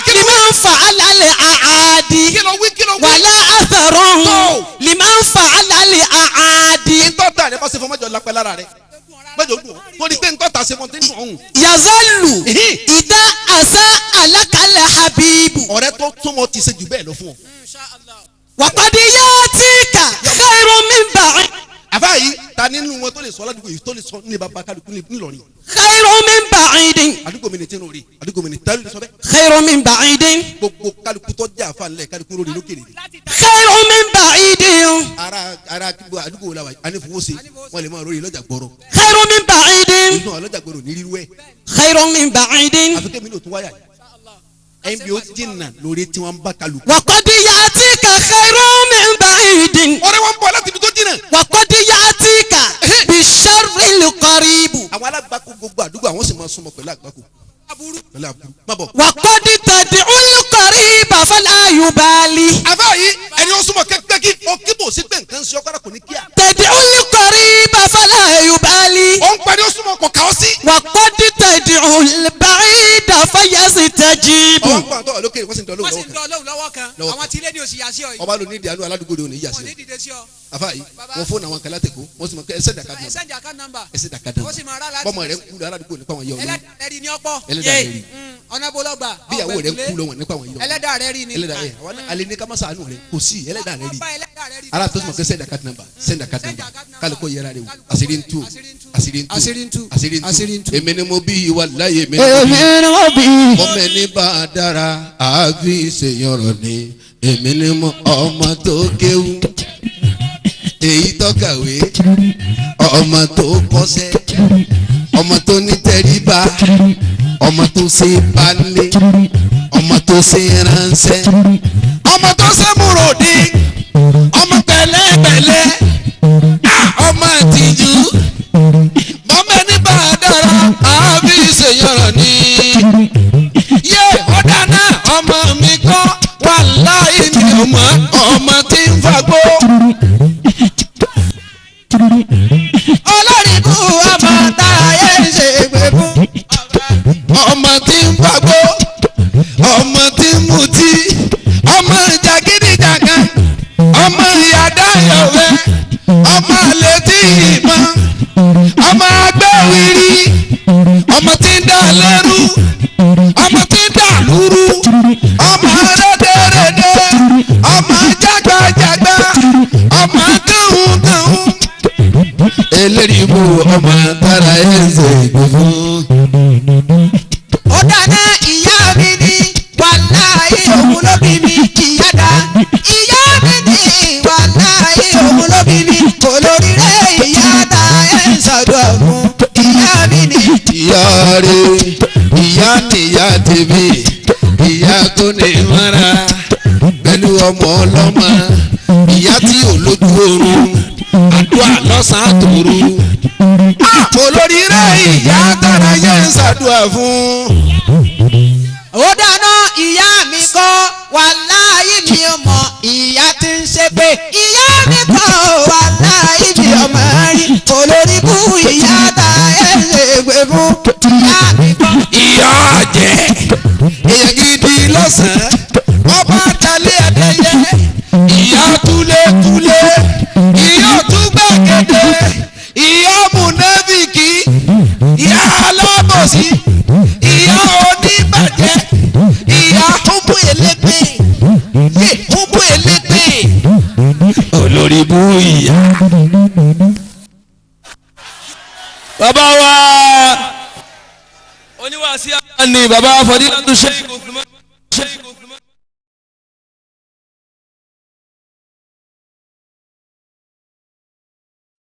Kí ló wí? لمن فعل الأعادي. Kí ló wí? Kí ló wí? ولا أثر tó. لمن فعل الأعادي. Ntọ́ta rẹ̀ bá ṣe fún mọ́jọ lápẹ́ lára rẹ̀ mọ́jọ dùn ọ́ torí pé ntọ́ta ṣe fún ti ń dùn ọ̀hún. يظل إذا أساء لك الحبيب. Ọ̀rẹ́ tó túmọ̀ ti ṣe jù bẹ́ẹ̀ lọ fún ọ. وقد يأتيك خير من بعيد. Àfáà yìí ta nínú wọn tó lè sọ ládùúgbò yìí tó lè sọ ní bàbá kálukú nílọrin? خير من بعيد. Àdúgbò mi ní tí ń rí àdúgbò mi ní tá ló lè sọ bẹ́ẹ̀. خير من بعيد. Gbogbo kálukú tó jẹ́ àfa ńlẹ̀ kálukú lórí lókèrè ni. خير من بعيد. Ara ara àdúgbò wo la wà yìí anífowóse wọn lè máa lórí lọ́jà gbọ́rọ̀. خير من بعيد. Inú àwọn lọ́jà gbọ́rọ̀ ní rírú ẹ̀. خير من بعيد. Àfi kémi ní òtún wáyà yìí. Ẹ̀yin bí ó jìnnà lórí tí wọ́n ń bá kálukú. وقد يأتيك خير من بعيد. Ọ̀rẹ́ wọn bọ̀ láti ibi tó jìnnà. وقد يأتيك بالشر القريب. Àwọn alágbàkú gbogbo àdúgbò àwọn sì máa súnmọ́ pẹ̀lú àgbàkú. Aburú. Pẹ̀lú àbúrú. Má bọ̀. وقد تدعو القريب فلا يبالي. Àfáà yìí ẹni ó súnmọ́ kẹ́kẹ́ kí ó kíbò sí pé nǹkan ń ṣe ọkọ́dà kò ní kíá. تدعو القريب فلا يبالي. Ó ń parí ó súnmọ́ kò kà ó sí. وقد تدعو البعيد فيستجيب. Ọwọ́ ń pa àtọ́ lókè wọ́n sì ń dán Wọ́n lóhùn sì ń lọ́wọ́ kan. dán Ọlọ́run lọ́wọ́ kan. Lọ́wọ́ Àwọn tí ilé ní òsì yà sí ọ yìí. Ọba ló ní ìdí àánú aládùúgbò rẹ̀ ò ní yà Wọ́n sí ní o. dìde sí ọ. Àfáà yìí Baba. wọ́n fóònù àwọn kan látẹ̀kọ́ wọ́n sì mọ̀ pé ẹsẹ̀ dàka dùn. Ẹ send account number. Ẹsẹ̀ dàka dùn. Ó sì máa rà láti. Bọ́mọ rẹ̀ ń kú lọ aládùúgbò nípa àwọn yọ olóhùn. Ẹlẹ́dàá rẹ̀ rí ní ọ̀pọ̀. Ẹlẹ́dàá rẹ̀ rí. Ọ̀nà bó lọ́gbà. Bíyàwó rẹ̀ ń kú lọ wọn nípa àwọn yọ olóhùn. Ẹlẹ́dàá rẹ̀ rí ni. Ẹlẹ́dàá rẹ̀ àwọn alẹ́ ní ká má ṣàánú rẹ̀ kò sí ẹlẹ́dàá rẹ̀ rí. Wọ́n bá ẹlẹ́dàá rẹ̀ rí. Ara tó sì mọ̀ pé send account number, send account number, kálukó yẹra rẹ̀ wò àṣírí ń tú o. Àṣírí ń tú. Àṣírí ń tú. Àṣírí ń tú. Àṣírí ń tú. Àṣírí ń tú. Èmi ni mo bí ìwà láyé, èmi ni mo bí. Èmi ni mo bí. Ọmọ ẹni bá a dára àáfi ṣèyànrọ̀ ni. Èmi ni mo ọmọ tó kéwú, èyí tó kàwé, ọmọ tó kọ́ṣẹ́, ọmọ tó ní tẹríba, ọmọ tó ṣe balẹ̀, ọmọ tó ṣe ránṣẹ́, ọmọ tó ṣe múròdì, ọmọ pẹ̀lẹ́pẹ̀lẹ́, ọmọ àtijú. Bọ́mọ ẹni bá a dára àáfi ṣèyànrọ̀ ni. Yé, ó dáná, ọmọ mi kọ́, wàláhì mi ò mọ̀ ọmọ tí ń fagbó. Olórí kú ọmọ tá a yẹ ń ṣe ìgbé fún. Ọmọ tí ń fagbó, ọmọ tí ń mutí, ọmọ jàgídíjàgan, ọmọ ìyàdáyọ̀wẹ́, ọmọ àlétí ìbọn, ọmọ agbẹ́wìrì, ọmọ tí ń dá lẹ́rú, ọmọ tí ń dà lúrú, ọmọ rédèrèdè, ọmọ jágbajàgba, ọmọ kàhùnkàhùn. Eléríbù ọmọ tára ẹ̀ ń ṣe ìgbò fún. Ó dáná, ìyá mi ní, wàláhì òun ló bí mi, ìyá dá. Ìyá mi ní, wàláhì òun ló bí mi, kò lórí rẹ̀, ìyá dá ẹ̀ ń ṣàdúrà fún. Ìyá mi ní. Ìyá rẹ̀, ìyá nìyá tèmi, ìyá tó ní mọ́ra pẹ̀lú ọmọ ọlọ́mọ, ìyá tí ò lójú oorun, àdúrà lọ́sàn-án tòru. Olórí rẹ̀, ìyá tára yẹn ń ṣàdúrà fún. Ó dáná, ìyá mi kọ́, wàláhì mi ò mọ̀ ìyá tí ń ṣe pé. Ìyá mi kọ́, wàláhì mi ò mọ̀ rí, kò lórí kú, ìyá dá ẹ̀ ń ṣe ìgbé fún. Ìyá mi kọ́. Ìyá jẹ́ èèyàn gidi lọ́sàn-án, ọba talẹ̀ adẹ́yẹ, ìyá túlétúlé, ìyá túgbàgede, ìyá múnẹ́bìkì, ìyá alábòsí, ìyá oníbàjẹ́, ìyá húbú elégbè, yé húbú elégbè, olórí bú ìyá. Bàbá wa oníwàásí àná ni bàbá Fadilatu Sheikh